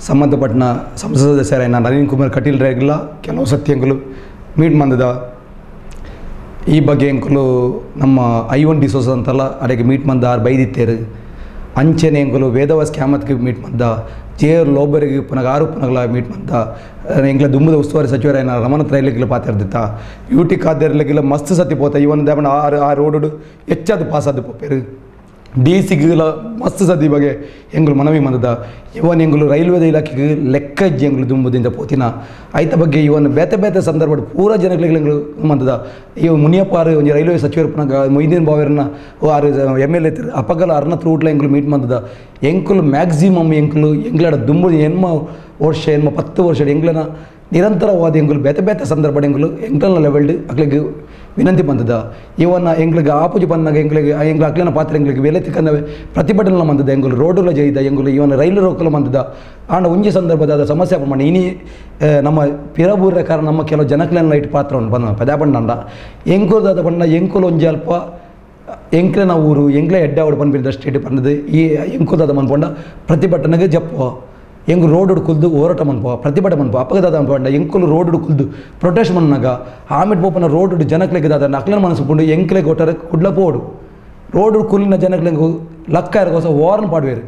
ಸಂಬಂಧಪಟ್ಟ ಸಂಸದ ಸದಸ್ಯರಾಯನ ನಳಿನ್ ಕುಮಾರ್ ಕಟೀಲ್ ರೇಗಿಲ್ಲ ಕೆಲವು ಸತಿ ಎಂಕುಲು ಮೀಟ್ ಮಂದದ ಈ ಬಗ್ಗೆ ಎಂಕುಲು ನಮ್ಮ ಐವನ್ ಡಿಸೋಸ್ ಅಂತಲ್ಲ ಅಡೆಗೆ ಮೀಟ್ ಮಂದ ಆರು ಬೈದಿತ್ತೇರು ಅಂಚೆನೆ ಎಂಕುಲು ವೇದವಾಸ್ ಕ್ಯಾಮತ್ಗೆ ಮೀಟ್ ಮಂದ ಜೇರ್ ಲೋಬರಿಗೆ ಪುನಗ ಆರು ಪುನಗಲ ಮೀಟ್ ಮಂತ ಎಂಗ್ಲ ದುಂಬದ ಉಸ್ತುವಾರಿ ಸಚಿವರಾಯನ ರಮಣ ತ್ರೈಲಿಗೆಲ್ಲ ಪಾತಿರ್ದಿತ್ತ ಯೂಟಿ ಖಾದ್ಯರ್ಲಿಗೆಲ್ಲ ಮಸ್ತ್ ಸತಿ ಪೋತ ಇವನ್ ದೇವನ ಆ ರೋಡು ಹೆಚ್ಚಾದ ಪಾಸ್ ಆದ ಪೋಪೇರು ಡಿ ಸಿಗಿಲ್ಲ ಮಸ್ತ್ ಸತಿ ಬಗ್ಗೆ ಎಂಗುಲು ಮನವಿ ಮಂದದ ಇವನ್ ಎಂಗುಲು ರೈಲ್ವೆ ಇಲಾಖೆಗೆ ಲೆಕ್ಕ ಎಂಗುಲು ದುಂಬುದಿಂದ ಪೋತಿನ ಆಯ್ತ ಬಗ್ಗೆ ಇವನ್ ಬೇತೆ ಬೇತೆ ಸಂದರ್ಭ ಪೂರ ಜನಗಳಿಗೆ ಎಂಗುಲು ಮಂದದ ಇವ ಮುನಿಯಪ್ಪ ಆರು ಒಂಜಿ ರೈಲ್ವೆ ಸಚಿವರು ಪುನಗ ಮೊಯ್ದೀನ್ ಬಾವೇರ್ನ ಆರು M L A ಅಪಗಲ ಅರ್ನ ತ್ರೂಟ್ಲ ಎಂಗುಲು ಮೀಟ್ ಮಂದದ ಎಂಕುಲು ಮ್ಯಾಕ್ಸಿಮಮ್ ಎಂಕುಲು ಎಂಗ್ಲಾಡ ದುಂಬು ಎನ್ಮ ವರ್ಷ ಎನ್ಮ 10 ವರ್ಷ ಎಂಗ್ಲನ ನಿರಂತರವಾದ ಎಂಗುಲು ಬೇತೆ ಬೇತೆ ಸಂದರ್ಭ ಎಂಗುಲು ಎಂಕ್ಲನ ಲೆವೆಲ್ಡ್ ಅಕ್ಲಿಗೆ ವಿನಂತಿ ಬಂದದ ಇವನ್ನ ಎಂಗ್ಲಿಗೆ ಆಪುಜಿ ಬಂದಾಗ ಎಂಗ್ಲಿಗೆ ಎಂಗ್ಲ ಅಕ್ಲಿನ ಪಾತ್ರ ಎಂಗ್ಲಿಗೆ ಬೆಲೆ ತಿಕ್ಕಂದವೆ ಪ್ರತಿಭಟನೆ ಮಂದದ ಎಂಗುಲು ರೋಡುಲ ಜೈದ ಎಂಗುಲು ಇವನ ರೈಲು ರೋಕಲು ಮಂದದ ಆಂಡ ಒಂಜಿ ಸಂದರ್ಭದ ಸಮಸ್ಯೆ ಪ್ರಮಾಣ ಇನಿ ನಮ್ಮ ಪಿರಬೂರ ಕಾರಣ ನಮ್ಮ ಕೆಲವು ಜನಕ್ಲೆಲ್ಲ ಇಟ್ಟು ಪಾತ್ರ ಬಂದ ಪದೇ ಬಣ್ಣ ಎಂಕುಲದಾದ ಬಣ್ಣ ಎಂಕುಲು ಒಂಜಿ ಅಲ್ಪ ಎಂಕ್ಲೆನ ಊರು ಎಂಗ್ಲೆ ಎಡ್ಡಾವಡು ಬಂದ್ಬಿದ್ದ ಸ್ಟೇಟ್ ಬಂದದ್ದು ಈ ಎಂಕುದಾದ ಮನ್ಪೊಂಡ ಪ್ರತಿಭಟನೆಗೆ ಜಪ್ಪು ಎಂಗು ರೋಡ್ ಕುಲ್ದು ಹೋರಾಟ ಮನ್ಪ ಪ್ರತಿಭಟನೆ ಮನ್ಪ ಅಪಗದಾದ ಅನ್ಪಂಡ ಎಂಕುಲು ರೋಡ್ ಕುಲ್ದು ಪ್ರೊಟೆಸ್ಟ್ ಮನ್ನಾಗ ಆಮೇಲೆ ಪೋಪನ ರೋಡ್ ಜನಕ್ಲೆಗೆ ದಾದ ನಕ್ಲನ ಮನಸ್ಸು ಪುಂಡು ಎಂಕ್ಲೆಗೆ ಒಟ್ಟಾರೆ ಕುಡ್ಲ ಪೋಡು ರೋಡ್ ಕುಲ್ಲಿನ ಜನಕ್ಲೆಂಗು ಲಕ್ಕ ವಾರ್ನ್ ಪಾಡುವೇರು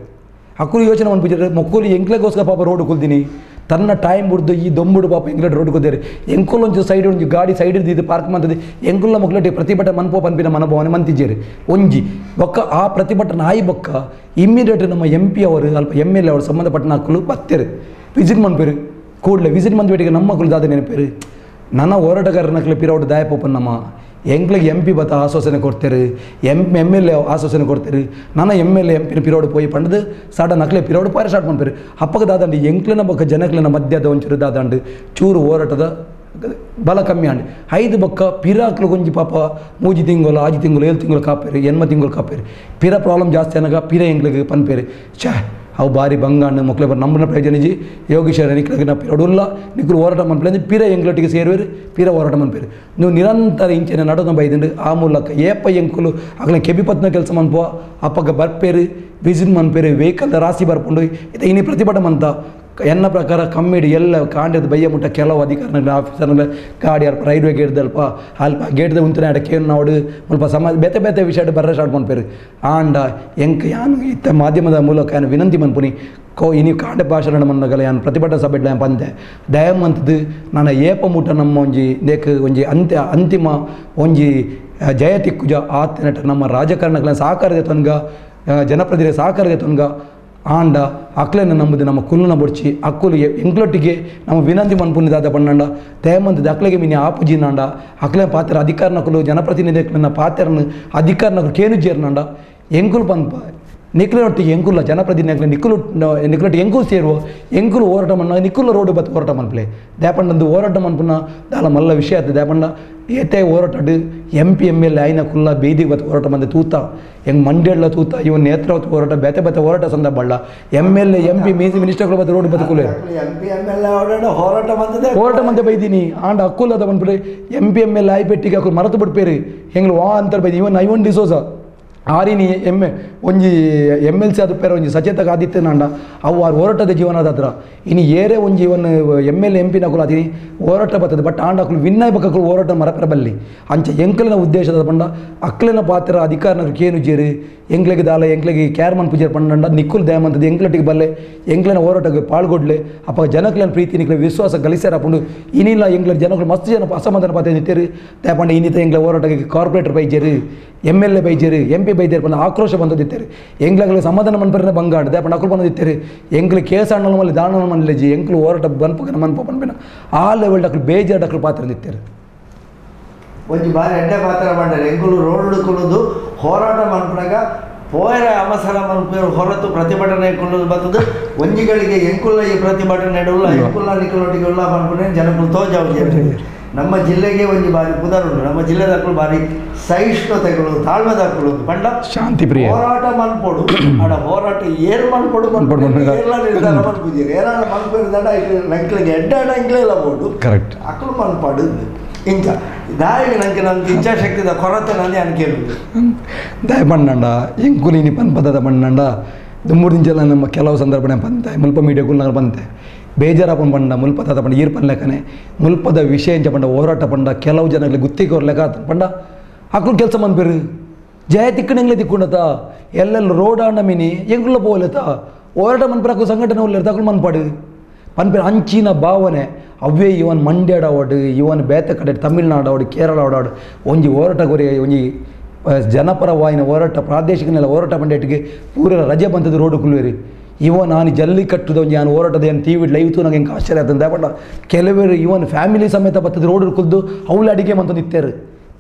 ಅಕ್ಕುಲು ಯೋಚನೆ ಮನ್ಪುಜಾರೆ ಮೊಕ್ಕುಲು ಎಂಕ್ಲೆಗೋಸ್ಕರ ಪಾಪ ರೋಡ್ ಕುಲ್ದಿನಿ ತನ್ನ ಟೈಮ್ ಬಿಡ್ದು ಈ ದೊಂಬುಡು ಪಾಪ ಎಂಗ್ಲೆಡ್ ರೋಡ್ ಕುದ್ದೇರು ಎಂಕುಲು ಒಂಚು ಸೈಡ್ ಒಂಜಿ ಗಾಡಿ ಸೈಡ್ ಇದ್ದು ಪಾರ್ಕ್ ಮಂತದೆ ಎಂಕುಲ ಮೊಕ್ಕಲಟಿ ಪ್ರತಿಭಟನೆ ಮನ್ಪೋ ಪನ್ಪಿನ ಮನೋಭಾವನೆ ಮಂತಿಜೇರು ಒಂಜಿ ಬೊಕ್ಕ ಆ ಪ್ರತಿಭಟನೆ ಆಯಿ ಬೊಕ್ಕ ಇಮ್ಮಿಡಿಯೇಟ್ ನಮ್ಮ ಎಂ ಪಿ ಅವರು ಅಲ್ಪ M L A ಅವರು ಸಂಬಂಧಪಟ್ಟ ಮಕ್ಕಳು ಬತ್ತೇರು ವಿಸಿಟ್ ಮನ್ಪೇರು ಕೂಡಲೇ ವಿಸಿಟ್ ಮಂದ್ಬೇಟಿಗೆ ನಮ್ಮ ಮಕ್ಕಳು ದಾದ ನೆನಪೇರು ನನ್ನ ಹೋರಾಟಗಾರನ ಪಿರೌಟ್ ದಾಯ ಪೋಪನ್ ನಮ್ಮ ಎಂಕ್ಲಿಗೆ ಎಂ ಪಿ ಬತ್ತ ಆಶ್ವಾಸನೆ ಕೊಡ್ತಾರೆ, M M L A ಆಶ್ವಾಸನೆ ಕೊಡ್ತಾರೆ. ನಾನು M L A M ಪಿನ ಪಿರೋಡು ಪೋಯಿ ಪಂಡದು ಸಡನ್ ಅಕ್ಲೆ ಪಿರೋಡು ಪಾರ ಸ್ಟಾರ್ಟ್ ಮಾಡ್ತಾರೆ. ಅಪ್ಪಗ ದಾದಂಡು ಎಂಕ್ಲಿನ ಬೊಕ್ಕ ಜನಕ್ಲಿನ ಮಧ್ಯದ ಒಂಚೂರು ದಾದಂಡು ಚೂರು ಹೋರಾಟದ ಬಲ ಕಮ್ಮಿ ಆಂಡ್ ಐದು ಬೊಕ್ಕ ಪಿರಾಕ್ಲು ಒಂಜಿ ಪಾಪ 3 ತಿಂಗಳು 6 ತಿಂಗಳು 7 ತಿಂಗಳು ಕಾಪೇರು 8 ತಿಂಗಳು ಕಾಪೇರು. ಪಿರ ಪ್ರಾಬ್ಲಮ್ ಜಾಸ್ತಿ ಅನ್ನಾಗ ಪಿರ ಎಂಕ್ಲಿಗೆ ಪನ್ಪೇರು ಛೇ ಅವು ಭಾರಿ ಬಂಗಾಂಡು ಮಕ್ಕಳು ಬರ್ ನಮ್ಮನ್ನ ಪ್ರಯೋಜನ ಯೋಗೀಶ್ವರ ನಿಕ್ಲಿಗೆ ನಾ ಪಿರೋಡುಲ್ಲ ನಿಕ್ಲು ಹೋರಾಟ ಮನ್ಪೇಲೆ ಪಿರ ಎಂಗ್ಲೊಟ್ಟಿಗೆ ಸೇರುವೇರು ಪಿರ ಹೋರಾಟ ಮನ್ಪೇರು. ನೀವು ನಿರಂತರ ಇಂಚಿನ ನಡೋದ ಬೈದಿಂಡು ಆ ಮೂಲಕ ಏಪ ಎಂಕುಲು ಅಗ್ಲ ಕೆಬಿಪತ್ನ ಕೆಲಸ ಮನ್ಪುವ ಅಪ್ಪಗ ಬರ್ಪೇರು ವಿಸಿಟ್ ಮನ್ಪೇರು ವೆಹಿಕಲ್ ರಾಸಿ ಬರ್ಪುಂಡು ಇದು ಇನಿ ಪ್ರತಿಭಟನೆ ಅಂತ ಎನ್ನ ಪ್ರಕಾರ ಕಮ್ಮಿಡಿ ಎಲ್ಲ ಕಾಂಡದ ಬಯ್ಯ ಮುಟ್ಟ ಕೆಲವು ಅಧಿಕಾರಿಗಳ ಆಫೀಸರ್ಗಳ ಗಾಡಿ ಅಲ್ಪ ರೈಲ್ವೆ ಗೇಟ್ದಲ್ಪ ಅಲ್ಪ ಗೇಟ್ದ ಉಂತನೆ ಆಡ ಕೇನು ನಾಡು ಮುಲ್ಪ ಸಮಾಜ ಬೇತೆ ಬೇತೆ ವಿಷಯ ಬರ್ರೆ ಸ್ಟಾರ್ಟ್ ಮನ್ಪೇರು. ಆಂಡ ಎಂಕ್ ಯಾನು ಇತ್ತ ಮಾಧ್ಯಮದ ಮೂಲಕ ಯಾನು ವಿನಂತಿ ಮನ್ಪುನಿ ಕೋ ಇನಿ ಕಾಂಡ ಭಾಷಣ ಮನ್ನಗಲ ಯಾನು ಪ್ರತಿಭಟನಾ ಸಭೆ ಪಂತೆ ದಯಮಂತದ್ದು ನಾನು ಏಪ ಮುಟ್ಟ ನಮ್ಮ ಒಂಜಿ ನೇಕ್ ಒಂಜಿ ಅಂತ್ಯ ಅಂತಿಮ ಒಂಜಿ ಜಯ ತಿಕ್ಕುಜ ಆತನಟ ನಮ್ಮ ರಾಜಕಾರಣಗಳ ಸಹಕಾರದ ತೊನ್ಗ ಜನಪ್ರತಿನಿಧಿ ಸಹಕಾರದ ತೊನ್ಗ ಆಂಡ ಅಕ್ಲೆನ ನಂಬುದು ನಮ್ಮ ಕುಲ್ಲನ ಬೊಡ್ಚಿ ಅಕ್ಕುಲು ಎಂಕ್ಲೊಟ್ಟಿಗೆ ನಮ್ಮ ವಿನಂತಿ ಮನ್ಪುನಿದಾದ ಬಣ್ಣಂಡ ದಯಮಂತದ ಅಕ್ಲೆಗೆ ಮಿನಿ ಆಪುಜಿನಾಂಡ ಅಕ್ಲೆ ಪಾತ್ರ ಅಧಿಕಾರನಕುಲು ಜನಪ್ರತಿನಿಧಿಗಳನ್ನ ಪಾತ್ರನ ಅಧಿಕಾರನಕುಲು ಕೇನು ಜೇರ್ನಂಡ ಎಂಕುಲು ಪನ್ಪ ನಿಕ್ಲೊಟ್ಟಿಗೆ ಎಂಕುಲ್ಲ ಜನಪ್ರತಿನಿಧಿಗಳ ನಿಕ್ಕುಲು ನಿಕ್ಲೊಟ್ಟಿಗೆ ಎಂಕುಲು ಸೇರುವ ಎಂಕುಲು ಹೋರಾಟ ಮನ್ನ ನಿಕ್ಕುಲ ರೋಡ್ ಬತ್ತು ಹೋರಾಟ ಮನ್ಪಲೆ ದೇಪಂಡಂದು ಹೋರಾಟ ಮನ್ಪುನ ದಾಲ ಮಲ್ಲ ವಿಷಯ ಆಯ್ತು. ದೇಪಂಡ ಏತೆ ಹೋರಾಟಡು M P M L A ಆಯ್ನ ಕುಲ್ಲ ಬೀದಿಗೆ ಬತ್ತು ಹೋರಾಟ ಮಂದಿ ತೂತ ಹೆಂಗೆ ಮಂಡ್ಯಡ್ಲ ತೂತ ಇವನ್ ನೇತ್ರಾವತಿ ಹೋರಾಟ ಬೇತೆ ಬೇತೆ ಹೋರಾಟ ಸಂದರ್ಭ M L A M P ಮೀಸಿ ಮಿನಿಸ್ಟರ್ಗಳು ಬತ್ತು ರೋಡ್ ಬತ್ತು ಕುಲೆ M P M L A ಹೋರಾಟ ಬಂದಿದೆ ಹೋರಾಟ ಮಂದೆ ಬೈದೀನಿ ಆಂಡ ಅಕ್ಕುಲ್ಲದ ಬಂದ್ಬಿಡಿ M P M L A ಆಯ್ಪೆಟ್ಟಿಗೆ ಅಕ್ಕುಲು ಮರೆತು ಬಿಡ್ಪೇರಿ ಹೆಂಗ್ಲು ವಾ ಅಂತಾರೆ ಬೈದಿ. ಇವನ್ ಐವನ್ ಡಿಸೋಜ ಆರಿನಿ ಎಮ್ ಎ ಒಂಜಿ M L C ಅದು ಪೇರ ಒಂಜಿ ಸಚೇತಕ ಆದಿತ್ಯನಾಂಡ ಅವು ಆರು ಹೋರಾಟದ ಜೀವನದ ಹತ್ರ ಇನ್ನು ಏರೇ ಒಂಜಿ ಇವನ್ M L M P ನಕುಲು ಅದಿನಿ ಹೋರಾಟ ಬರ್ತದೆ. ಬಟ್ ಆಂಡ ಅಕ್ಲು ವಿನ್ನಯ ಬಕ್ಕಳು ಹೋರಾಟ ಮರಪೆರ ಬಲ್ಲಿ ಅಂಚ ಎಂಕ್ಲಿನ ಉದ್ದೇಶದ ಪಂಡ ಅಕ್ಲಿನ ಪಾತ್ರ ಅಧಿಕಾರನ ಕೇನು ಜೇರು ಎಂಕ್ಲಿಗೆ ದಾಲ ಎಂಕ್ಲಿಗೆ ಕ್ಯಾರ್ಮನ್ ಪೂಜಾರ್ ಪಂಡ ನಿಕ್ಕುಲು ದಯಮಂತದ್ದು ಎಂಕ್ಲೊಟ್ಟಿಗೆ ಬಲ್ಲೆ ಎಂಕ್ಲಿನ ಹೋರಾಟಕ್ಕೆ ಪಾಲ್ಗೊಡ್ಲೆ ಅಪ್ಪ ಜನಕ್ಲಿನ ಪ್ರೀತಿ ನಿಕ್ಲೆ ವಿಶ್ವಾಸ ಗಳಿಸ್ಯಾರ ಪಂಡು ಇನಿಲ್ಲ ಎಂಕ್ಲ ಜನಗಳು ಮಸ್ತ್ ಜನ ಅಸಮಾಧಾನ ಪಾತ್ರ ನಿಂತೇರು ದಯಪಂಡ ಇನ್ನಿತ ಎಂಕ್ಲ ಹೋರಾಟಕ್ಕೆ ಕಾರ್ಪೊರೇಟರ್ ಬೈಜೇರು M L A ಬೈಜೇರು M P ಬೈದೇರು ಪಂಡ ಆಕ್ರೋಶ ಬಂದಿತ್ತಾರೆ ಎಂಕ್ಲಗಳಿಗೆ ಸಮಾಧಾನ ಮನ್ಪರಿನ ಬಂಗಾಡು ದಯಪಂಡ ಅಕ್ಕಳು ಬಂದಿತ್ತಾರೆ ಎಂಕ್ಲು ಕೇಸ ಅಣ್ಣನ ಮಲ್ಲಿ ದಾನನ ಮನಲೇಜಿ ಎಂಕ್ಲು ಹೋರಾಟ ಬನ್ಪಕನ ಮನ್ಪ ಪನ್ಪಿನ ಆ ಲೆವೆಲ್ ಡಕ್ಲು ಬೇಜಾರು ಡಕ್ಲು ಪಾತ್ರ ನಿಂತಾರೆ. ಒಂಜಿ ಬಾರಿ ಎಡ್ಡೆ ಪಾತ್ರ ಬಂಡರೆ ಎಂಕುಲು ರೋಡ್ ಕುಲುದು ಹೋರಾಟ ಮನ್ಪುನಗ ಪೋಯರ ಅವಸರ ಮನ್ಪು ಹೊರತು ಪ್ರತಿಭಟನೆ ಕುಲ್ಲುದು ಬರ್ತದೆ ಒಂಜಿಗಳಿಗೆ ಎಂಕುಲ್ಲ ಈ ಪ್ರತಿಭಟನೆ ಉಲ್ಲ ಎಂಕುಲ್ಲ ನಿಕ್ಕುಲೊಟ್ಟಿಗೆ ಉಲ್ಲ ಮನ್ಪುನೆ ಜನಕುಲು ತೋಜಾವು. ನಮ್ಮ ಜಿಲ್ಲೆಗೆ ಒಂಜಿ ಬಾರಿ ಪುದರುಂಡು ನಮ್ಮ ಜಿಲ್ಲೆದಕ್ಕಳು ಬಾರಿ ಸಹಿಷ್ಣುತೆಗಳು ತಾಳ್ಮೆದಕ್ಕಳು ಪಂಡ ಶಾಂತಿ ಪ್ರಿಯ ಹೋರಾಟ ಮನ್ಪೊಡು ಆಡ ಹೋರಾಟ ಏರ್ ಮನ್ಪೊಡು ಏರ್ಲ ನಿರ್ಧಾರ ಮನ್ಪುಜೀರು ಏರಾಡ ಮನ್ಪು ನಂಕ್ಲಿಗೆ ಎಡ್ಡಾಡ ಎಂಕ್ಲೇ ಇಲ್ಲ ಬೋಡು ಕರೆಕ್ಟ್ ಅಕ್ಕಳು ಮನ್ಪಾಡು ಇಂಚ ದಾಯಿಗೆ ನಂಗೆ ನಮ್ಗೆ ಇಚ್ಛಾಶಕ್ತಿದ ಕೊರತೆ ನಂಗೆ ಅನ್ಕೇಳುದು ದಯ ಬಣ್ಣಂಡ ಎಂಕುಲು ಇನಿ ಪನ್ಪದ ಬಣ್ಣಂಡ ದುಮ್ಮೂರು ದಿಂಚೆಲ್ಲ ನಮ್ಮ ಕೆಲವು ಸಂದರ್ಭ ಪಂತೆ ಮುಲ್ಪ ಮೀಡಿಯಾ ಕುಲ್ನಾಗ ಬಂತೆ ಬೇಜಾರಪ್ಪನ ಪಂಡ ಮುಲ್ಪ ತಾತ ಪಂಡ ಈರ್ ಪನ್ಲೆಕ್ಕನೆ ಮುಲ್ಪದ ವಿಷಯ ಎಂಚ ಪಂಡ ಹೋರಾಟ ಪಂಡ ಕೆಲವು ಜನಗಳಿಗೆ ಗುತ್ತಿಗೆ ಲೆಕ್ಕ ಪಂಡ ಅಕ್ಕಳು ಕೆಲಸ ಮನ್ಪೇರು ಜಯ ತಿಕ್ಕಣಂಗ್ಲೇ ತಿಕ್ಕೊಂಡತ ಎಲ್ಲೆಲ್ಲ ರೋಡ್ ಆಂಡ ಮಿನಿ ಎಂಕುಲ್ಲ ಪೋಲೆತ ಹೋರಾಟ ಮನ್ಪೇರು ಸಂಘಟನೆ ಉಲ್ಲೇರ್ತ ಅಕ್ಕಳು ಮನ್ಪಾಡು ಪನ್ಪೇರು ಅಂಚಿನ ಭಾವನೆ ಅವೇ ಇವನ್ ಮಂಡ್ಯಡ ಅವಡು ಇವನ್ ಬೇತೆ ಕಡೆ ತಮಿಳ್ನಾಡು ಅವಡು ಕೇರಳ ಅವಡು ಒಂಜಿ ಹೋರಾಟ ಗೊರಿ ಒಂಜಿ ಜನಪರವಾಯಿನ ಹೋರಾಟ ಪ್ರಾದೇಶಿಕ ನೆಲ ಹೋರಾಟ ಪಂಡೇಟಿಗೆ ಪೂರ ರಜೆ ಬಂತದ್ದು ರೋಡ್ ಕುಲ್ವೇರಿ ಇವ ನಾನು ಜಲ್ಲಿಕಟ್ಟುದ ಒಂಜಿ ನಾನು ಹೋರಾಟದ ಏನು T V live ತೂ ನಂಗೆ ಹೆಂಗೆ ಆಶ್ಚರ್ಯ ಆತಂದೆ. ಬಟ್ ಕೆಲವರು ಇವನ್ ಫ್ಯಾಮಿಲಿ ಸಮೇತ ಬರ್ತದೆ ರೋಡ್ ಕುದ್ದು ಅವಳು ಅಡಿಗೆ ಮಂತ ನಿತ್ಯಾರು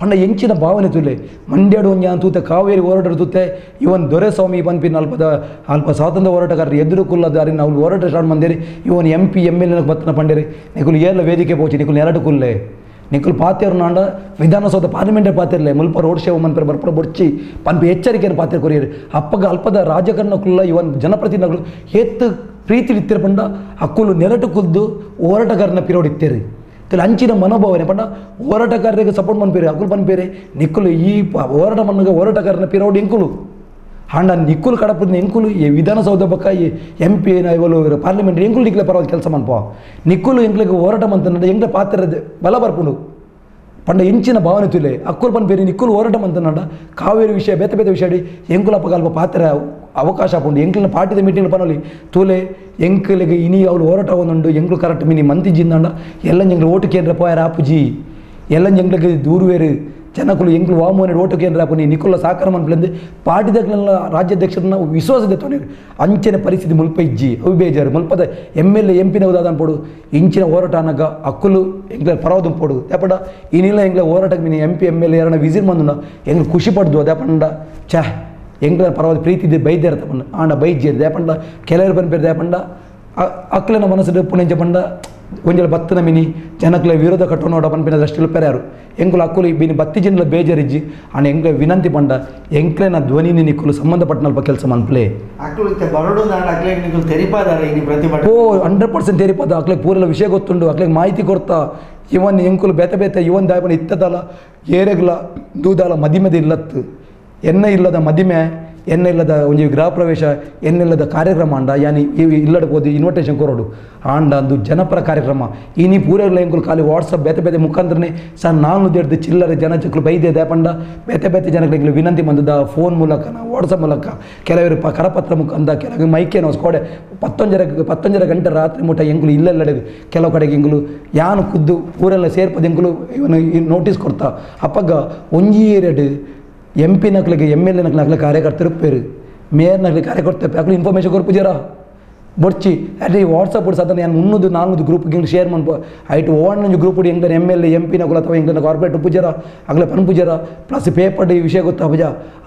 ಪಂಡ ಎಂಚಿನ ಭಾವನೆ ತುಲೆ ಮಂಡ್ಯಡು ಒಂಜಿ ತೂತೆ ಕಾವೇರಿ ಹೋರಾಟ ತೂತೆ ಇವನ್ ದೊರೆಸ್ವಾಮಿ ಪನ್ಪಿನ ಅಲ್ಪದ ಅಲ್ಪ ಸ್ವಾತಂತ್ರ್ಯ ಹೋರಾಟಗಾರರು ಎದುರು ಕುಲ್ಲದಾರಿ ನಾವು ಹೋರಾಟ ಸ್ಟಾರ್ಟ್ ಮಂದೇರಿ even M P M L A ಬತ್ತನ ಪಂಡೇರಿ ನಿಕುಲು ಏಲ ವೇದಿಕೆ ಪೋಚಿ ನಿಕುಲು ಎರಡು ಕುಲ್ಲೆ ನಿಕುಲು ಪಾತ್ಯರು ನಾಂಡ ವಿಧಾನಸೌಧ ಪಾರ್ಲಿಮೆಂಟ್ ಪಾತಿರ್ಲೆ ಮುಲ್ಪ ರೋಡ್ ಶೋ ಮನ್ಪೇರು ಬರ್ಪಡ ಬೊಡ್ಚಿ ಪನ್ಪಿ ಎಚ್ಚರಿಕೆಯನ್ನು ಪಾತ್ರ ಕೊರಿಯರು ಅಪ್ಪಗ ಅಲ್ಪದ ರಾಜಕಾರಣ ಕುಲ್ಲ ಇವನ್ ಜನಪ್ರತಿನಿಧಿಗಳು ಏತ್ತು ಪ್ರೀತಿ ಇತ್ತಿರ ಪಂಡ ಅಕ್ಕುಲು ನೆರಟು ಕುದ್ದು ಹೋರಾಟಗಾರನ ಪಿರೋಡಿತ್ತೇರಿ ತೆಲ ಅಂಚಿನ ಮನೋಭಾವನೆ ಪಂಡ ಹೋರಾಟಗಾರರಿಗೆ ಸಪೋರ್ಟ್ ಮನ್ಪೇರಿ ಅಕ್ಕುಲು ಪನ್ಪೇರಿ ನಿಕ್ಕುಲು ಈ ಹೋರಾಟ ಮನ್ನುಗ ಹೋರಾಟಗಾರನ ಪಿರೋಡಿ ಎಂಕುಲು ಹಾಂಡ ನಿಕ್ಕುಲು ಕಡಪದ ಎಂಕುಲು ಈ ವಿಧಾನಸೌಧ ಬಕ್ಕ ಈ ಎಂ ಪಿ ಇವಳು ಪಾರ್ಲಿಮೆಂಟ್ ಎಂಕುಲು ನಿಕ್ಲೆ ಪರವಾಗಿ ಕೆಲಸ ಮನ್ಪ ನಿಕ್ಕುಲು ಎಂಕ್ಲಿಗೆ ಹೋರಾಟ ಮಂತನ ಎಂಕ್ಲೆ ಪಾತ್ರ ಬಲ ಬರ್ಪುಂಡು ಪಂಡ ಎಂಚಿನ ಭಾವನೆ ತುಲೆ ಅಕ್ಕುಲು ಪನ್ಪೇರಿ ನಿಕ್ಕುಲು ಹೋರಾಟ ಮಂತನಂಡ ಕಾವೇರಿ ವಿಷಯ ಬೇತೆ ಬೇತೆ ವಿಷಯ ಎಂಕುಲು ಅಪ್ಪಗ ಅಲ್ಪ ಪಾತ್ರ ಅವಕಾಶ ಪುಂಡು ಎಂಕ್ಲಿನ ಪಾರ್ಟಿದ ಮೀಟಿಂಗ್ ಪನೊಲಿ ತೂಲೆ ಎಂಕ್ಲಿಗೆ ಇನಿ ಅವಳು ಹೋರಾಟ ಒಂದುಂಡು ಎಂಕ್ಲು ಕರೆಕ್ಟ್ ಮಿನಿ ಮಂತಿ ಜಿಂದಂಡ ಎಲ್ಲ ಎಂಕ್ಲು ಓಟು ಕೇಂದ್ರ ಪೋಯರ ಆಪುಜಿ ಎಲ್ಲ ಎಂಕ್ಲಿಗೆ ದೂರುವೇರು ಜನಕುಲು ಎಂಕ್ಲು ವಾಮೋನೆ ಓಟು ಕೇಂದ್ರ ಆಪುನಿ ನಿಕುಲ್ಲ ಸಹಕಾರ ಮನ್ಪುಲೆಂದು ಪಾರ್ಟಿದಕ್ಲೆನ ರಾಜ್ಯಾಧ್ಯಕ್ಷರನ್ನ ವಿಶ್ವಾಸದ ತೊನೇರು ಅಂಚಿನ ಪರಿಸ್ಥಿತಿ ಮುಲ್ಪ ಇಜ್ಜಿ ಅವು ಬೇಜಾರು ಮುಲ್ಪದ M L A M ಪಿನ ಉದಾದನ್ ಪೋಡು ಇಂಚಿನ ಹೋರಾಟ ಅನ್ನಗ ಅಕ್ಕುಲು ಎಂಕ್ಲ ಪರವದು ಪೋಡು ದಾಪಂಡ ಇನಿಲ್ಲ ಎಂಕ್ಲ ಹೋರಾಟಕ್ಕೆ mini M P M L A ಯಾರನ್ನ ವಿಸಿಟ್ ಮಂದುನ ಎಂಗ್ಲು ಖುಷಿ ಪಡ್ದು ದಾಪಂಡ ಛೇ ಎಂಕ್ಲ ಪರವಾದ ಪ್ರೀತಿ ಬೈದ್ಯಾರ ತಪ್ಪಂಡ ಆಂಡ ಬೈಜ್ಜೇರು ದಾಪಂಡ ಕೆಲವರು ಪನ್ಪೇರು ದಾಪಂಡ ಅಕ್ಲೆನ ಮನಸ್ಸು ಪುಣೆಂಚ ಪಂಡ ಒಂಜಲ ಬತ್ತನ ಮಿನಿ ಜನಕ್ಲೆ ವಿರೋಧ ಕಟ್ಟೋನೋಡ ಪನ್ಪಿನ ದೃಷ್ಟಿಲು ಪೆರ್ಯಾರು ಎಂಕುಲು ಅಕ್ಕುಲು ಬಿನಿ ಬತ್ತಿ ಜಿನ್ಲ ಬೇಜಾರಿಜ್ಜಿ ಆಂಡ ಎಂಕ್ಲೆ ವಿನಂತಿ ಪಂಡ ಎಂಕ್ಲೆನ ಧ್ವನಿನಿ ನಿಕ್ಕುಲು ಸಂಬಂಧಪಟ್ಟನಲ್ಪ ಕೆಲಸ ಮನ್ಪ್ಲೆ ಅಕ್ಲು ಇತ್ತೆ ಬರಡು ನಾಡ ಅಕ್ಲೆ ನಿಕುಲು ತೆರಿಪಾದಾರೆ ಇನಿ ಪ್ರತಿಭಟನೆ ಓ 100% ತೆರಿಪಾದ ಅಕ್ಲೆ ಪೂರೆಲ್ಲ ವಿಷಯ ಗೊತ್ತುಂಡು ಅಕ್ಲೆ ಮಾಹಿತಿ ಕೊಡ್ತಾ ಇವನ್ ಎಂಕುಲು ಬೇತೆ ಬೇತೆ ಇವನ್ ದಾಯಪನ ಇತ್ತದಲ ಏರೆಗ್ಲ ದೂದಾಲ ಮದಿಮೆದ ಇಲ್ಲತ್ತು ಎನ್ನ ಇಲ್ಲದ ಮದಿಮೆ ಎನ್ನ ಇಲ್ಲದ ಒಂಜಿ ಗೃಹ ಪ್ರವೇಶ ಎನ್ನಿಲ್ಲದ ಕಾರ್ಯಕ್ರಮ ಅಂಡ ಯಾನಿ ಇಲ್ಲಡ ಹೋದಿ ಇನ್ವಿಟೇಷನ್ ಕೊರೋಡು ಆಂಡ ಅಂದು ಜನಪರ ಕಾರ್ಯಕ್ರಮ ಇನಿ ಪೂರೆಗ್ಲ ಎಂಕುಲು ಖಾಲಿ ವಾಟ್ಸಪ್ ಬೇತೆ ಬೇತೆ ಮುಖಾಂತರನೇ ಸರ್ ನಾನು ದೇಡ್ದು ಚಿಲ್ಲರೆ ಜನ ಚಕ್ಲು ಬೈದೆ ದೇಪಂಡ ಬೇತೆ ಬೇತೆ ಜನಗಳಿಗೆ ವಿನಂತಿ ಬಂದದ ಫೋನ್ ಮೂಲಕ ವಾಟ್ಸಪ್ ಮೂಲಕ ಕೆಲವರು ಕರಪತ್ರ ಮುಖಾಂತರ ಕೆಲವು ಮೈಕೇನೋ ಸ್ಕೋಡೆ 11:30 ಗಂಟೆ ರಾತ್ರಿ ಮುಟ್ಟ ಎಂಕುಲು ಇಲ್ಲೆಲ್ಲಡೆ ಕೆಲವು ಕಡೆಗೆ ಎಂಕುಲು ಯಾನು ಖುದ್ದು ಊರೆಲ್ಲ ಸೇರ್ಪದ ಎಂಕುಲು ಇವನು ನೋಟಿಸ್ ಕೊಡ್ತಾ ಅಪ್ಪಗ ಒಂಜಿ ಎರಡು ಎಂ ಪಿ ನಕ್ಲಿಗೆ M L A ನಕ್ಲಿ ಕಾರ್ಯಕರ್ತರು ಪೇರು ಮೇಯರ್ ನಕ್ಲಿ ಕಾರ್ಯಕರ್ತರು ಅಕ್ಲು ಇನ್ಫಾರ್ಮೇಷನ್ ಕೊರ್ಪುಜಾರ ಬೊಡ್ಚಿ ಅದೇ ವಾಟ್ಸಪ್ ಸಾಧಾರಣ ನಾನು 300 400 ಗ್ರೂಪ್ ಹಿಂಗೆ ಶೇರ್ ಮನ್ಪ ಐಟು ಓವಣ್ಣೊಂಜಿ ಗ್ರೂಪ್ ಎಂಗ್ಲ M L A M P ನಕುಲ ಅಥವಾ ಎಂಗ್ಲನ ಕಾರ್ಪೊರೇಟ್ ಪೂಜಾರ ಅಗ್ಲೆ ಪನ್ಪುಜಾರ ಪ್ಲಸ್ ಪೇಪರ್ ಈ ವಿಷಯ ಗೊತ್ತಾಪುಜ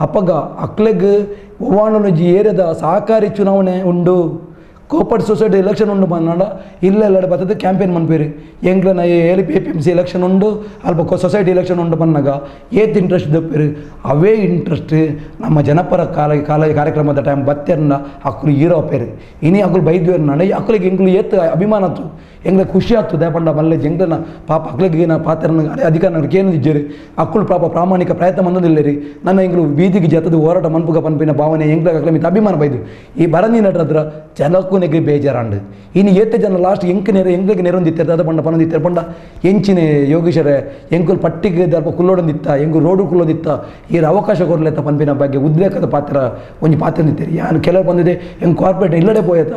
ಅಪ್ಪಗ ಅಕ್ಲೆಗ್ ಓವಣ್ಣೊಂಜಿ ಏರಿಯಾದ ಸಹಕಾರಿ ಚುನಾವಣೆ ಉಂಡು ಕೋಪರೇಟ್ ಸೊಸೈಟಿ ಎಲೆಕ್ಷನ್ ಉಂಡು ಬಂದ ಇಲ್ಲೆಲ್ಲ ಬರ್ತದೆ campaign ಮನ್ಪೇರಿ ಎಂಗ್ಲನ L P P M C election ಉಂಡು ಅಲ್ಪ ಸೊಸೈಟಿ ಎಲೆಕ್ಷನ್ ಉಂಡು ಬಂದಾಗ ಏತ್ ಇಂಟ್ರೆಸ್ಟ್ ದಪ್ಪೇರಿ ಅವೇ ಇಂಟ್ರೆಸ್ಟ್ ನಮ್ಮ ಜನಪರ ಕಾಲ ಕಾಲ ಕಾರ್ಯಕ್ರಮದ ಟೈಮ್ ಬತ್ತೆರ್ನ ಅಕ್ಕಲು ಹೀರೋ ಪೇರು ಇನಿ ಅಕ್ಕಲು ಬೈದ್ವೇರ್ನ ಅಕ್ಕಲಿಗೆ ಎಂಗ್ಲು ಏತ್ ಅಭಿಮಾನ ಆತು ಎಂಗ್ಲ ಖುಷಿ ಆಯ್ತು ದೇಪಂಡ ಮಲ್ಲೆ ಎಂಗ್ಲನ ಪಾಪ ಅಕ್ಲಿಗೆ ನಾ ಪಾತ್ರನ ಅಧಿಕಾರ ಕೇನು ಇಜ್ಜೇರಿ ಅಕ್ಕಳು ಪಾಪ ಪ್ರಾಮಾಣಿಕ ಪ್ರಯತ್ನ ಮಂದಿಲ್ಲರಿ ನನ್ನ ಎಂಗ್ಲು ಬೀದಿಗೆ ಜತದ ಹೋರಾಟ ಮನ್ಪುಗ ಪನ್ಪಿನ ಭಾವನೆ ಎಂಗ್ಲ ಅಕ್ಲ ಮಿತ್ ಅಭಿಮಾನ ಬೈದು ಈ ಬರನಿ ನಟ್ರದ್ರ ಜನಕ್ಕೂ ನೆಗ್ರಿ ಬೇಜಾರಾಂಡು ಇನ್ನು ಏತೆ ಜನ ಲಾಸ್ಟ್ ಎಂಕ್ ನೇರ ಎಂಗ್ಲಿಗೆ ನೆರೊಂದಿತ್ತಾರೆ ದಾದ ಪಂಡ ಪನೊಂದಿತ್ತಾರೆ ಪಂಡ ಎಂಚಿನ ಯೋಗೀಶರೇ ಎಂಕುಲು ಪಟ್ಟಿಗೆ ದಲ್ಪ ಕುಲ್ಲೋಡೊಂದಿತ್ತ ಎಂಗು ರೋಡು ಕುಲ್ಲೋದಿತ್ತ ಈರ ಅವಕಾಶ ಕೊರ್ಲೆತ್ತ ಪನ್ಪಿನ ಬಗ್ಗೆ ಉದ್ರೇಕದ ಪಾತ್ರ ಒಂಜಿ ಪಾತ್ರ ನಿಂತೀರಿ ಯಾನು ಕೆಲವು ಬಂದಿದೆ ಎಂಗ್ ಕಾರ್ಪೊರೇಟ್ ಇಲ್ಲಡೆ ಪೋಯತ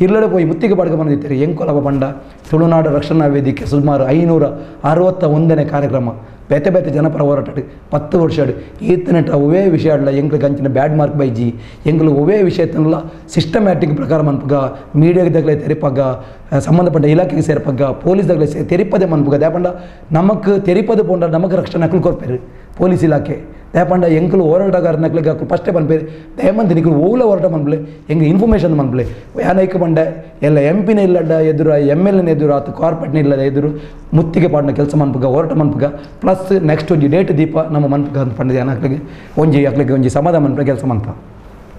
ಇಲ್ಲಡೆ ಪೋಯಿ ಮುತ್ತಿಗೆ ಬಾಡ್ಗೆ ಬಂದಿತ್ತಾರೆ ಎಂಕೊಲವ ಪಂಡ ತುಳುನಾಡು ರಕ್ಷಣಾ ವೇದಿಕೆ ಸುಮಾರು 561ನೇ ಕಾರ್ಯಕ್ರಮ ಬೇತೆ ಬೇತೆ ಜನಪರ ಹೋರಾಟ 10 ವರ್ಷ ಈತನೆಟ್ ಅವೇ ವಿಷಯ ಅಲ್ಲ ಎಂಗ್ಳಿಗೆ ಅಂಚಿನ ಬ್ಯಾಡ್ ಮಾರ್ಕ್ ಬೈಜಿ ಎಂಗ್ಳು ಅವೇ ವಿಷಯ ತನ್ನಲ್ಲ ಸಿಸ್ಟಮ್ಯಾಟಿಕ್ ಪ್ರಕಾರ ಮನ್ಪುಗ ಮೀಡಿಯಾದಗ್ಲೇ ತೆರಿಪಾಗ ಸಂಬಂಧಪಟ್ಟ ಇಲಾಖೆಗೆ ಸೇರ್ಪಗ ಪೊಲೀಸ್ದಾಗಲೇ ತೆರಿಪದೆ ಮನ್ಪುಗ ದೇಪಂಡ ನಮಕ್ ತೆರಿಪದೆ ಪೋಂಡ ನಮಕ್ ರಕ್ಷಣೆ ಅಕ್ಲು ಕೊರ್ಪೇರು ಪೊಲೀಸ್ ಇಲಾಖೆ ದೇಪಂಡ ಎಂಕಲು ಹೋರಾಟಗಾರನಕ್ಲಿಗೆ ಅಕ್ಲು ಫಸ್ಟೇ ಪನ್ಪೇರು ದಯಮಂತ ನಿಕಲು ಓಲ ಹೋರಾಟ ಮನ್ಪಲೆ ಎಂಗ್ ಇನ್ಫಾರ್ಮೇಷನ್ ಮನ್ಪಲೆ ಯಾನೈಕ ಬಂಡೆ ಎಲ್ಲ ಎಂ ಪಿನ ಇಲ್ಲಡ ಎದುರು ಎಮ್ ಎಲ್ ಎನ ಎದುರು ಆತು ಕಾರ್ಪೊರೇಟ್ನ ಇಲ್ಲದ ಎದುರು ಮುತ್ತಿಗೆ ಪಾಡಿನ ಕೆಲಸ ಮನ್ಪುಗ ಹೋರಾಟ ಮನ್ಪುಗ ಪ್ಲಸ್ ನೆಕ್ಸ್ಟ್ ಒಂಜಿ ಡೇಟ್ ದೀಪ ನಮ್ಮ ಮನ್ಪುಗ ಅಂತ ಪಂಡದ ಯಾನಕ್ಲಿಗೆ ಒಂಜಿ ಅಕ್ಲಿಗೆ ಒಂಜಿ ಸಮಾಧಾನ ಮನ್ಪುಗ ಕೆಲಸ ಮಂತ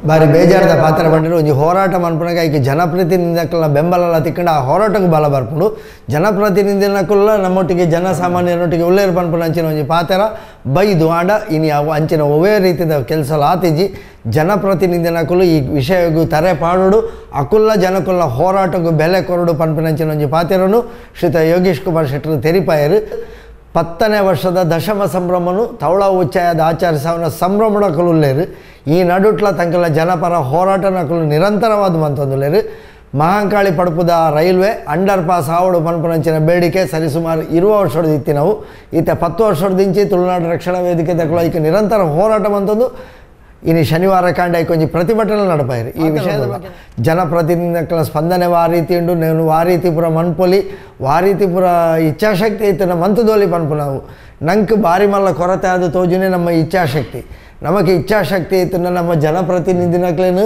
ಬಾರಿ ಬೇಜಾರದ ಪಾತ್ರ ಬಂದರು ಒಂಜಿ ಹೋರಾಟ ಮನ್ಪುನಗ ಐಕೆ ಜನಪ್ರತಿನಿಧಿಗಳ ಬೆಂಬಲ ತಿಕ್ಕಂಡು ಆ ಹೋರಾಟಕ್ಕೆ ಬಲ ಬರ್ಪುಂಡು ಜನಪ್ರತಿನಿಧಿನಕುಲ್ಲ ನಮ್ಮೊಟ್ಟಿಗೆ ಜನಸಾಮಾನ್ಯರೊಟ್ಟಿಗೆ ಉಲ್ಲೇರು ಪನ್ಪುನ ಅಂಚಿನ ಒಂಜಿ ಪಾತ್ರ ಬೈದು ಆಂಡ ಇನಿ ಅವು ಅಂಚಿನ ಒವೇ ರೀತಿಯ ಕೆಲಸ ಆತಿಜಿ ಜನಪ್ರತಿನಿಧಿನಕುಲು ಈ ವಿಷಯಗೂ ತರೆ ಪಾಡೋಡು ಅಕುಲ್ಲ ಜನಕುಲ್ಲ ಹೋರಾಟಕ್ಕೂ ಬೆಲೆ ಕೊರಡು ಪನ್ಪುನಂಚಿನ ಒಂಜಿ ಪಾತ್ರನು ಶ್ರೀತ ಯೋಗೀಶ್ ಕುಮಾರ್ ಶೆಟ್ಟರು ತೆರಿಪಾಯರು. 10ನೇ ವರ್ಷದ ದಶಮ ಸಂಭ್ರಮನು ತವಳ ಉಚ್ಚಾಯದ ಆಚರಿಸವನ ಸಂಭ್ರಮಣಕುಲ್ಲೇರು ಈ ನಡುಟ್ಲ ತಂಕಲ ಜನಪರ ಹೋರಾಟ ನಕಲು ನಿರಂತರವಾದ ಮಂತಂದುಲೇರು. ಮಹಾಂಕಾಳಿ ಪಡಪುದ railway under pass ಆವಡು ಪನ್ಪುನಂಚಿನ ಬೇಡಿಕೆ ಸರಿಸುಮಾರು 20 ವರ್ಷದ ಇತ್ತಿ ನಾವು ಈತ 10 ವರ್ಷದಿಂಚಿ ತುಳುನಾಡು ರಕ್ಷಣಾ ವೇದಿಕೆ ತಕಲು ಐಕ ನಿರಂತರ ಹೋರಾಟ ಮಂತಂದು ಇನ್ನು ಶನಿವಾರ ಕಾಂಡ ಕೊಂಚ ಪ್ರತಿಭಟನೆ ನಡಪಾಯಿರಿ. ಈ ವಿಷಯದ ಜನಪ್ರತಿನಿಧಿಗಳ ಸ್ಪಂದನೆ ವಾರೀತಿ ಉಂಡು నేను ವಾರೀತಿ ಪುರ ಮನ್ಪೊಲಿ ವಾರೀತಿ ಪುರ ಇಚ್ಛಾಶಕ್ತಿ ಇತ್ತು ಮಂತದೋಲಿ ಪನ್ಪು ನಾವು ನಂಗೆ ಬಾರಿ ಮಲ್ಲ ಕೊರತೆ ಆದ ತೋಜುನೆ ನಮ್ಮ ಇಚ್ಛಾಶಕ್ತಿ ನಮಗೆ ಇಚ್ಛಾಶಕ್ತಿ ಇತ್ತು ನಮ್ಮ ಜನಪ್ರತಿನಿಧಿನಕ್ಲೇನು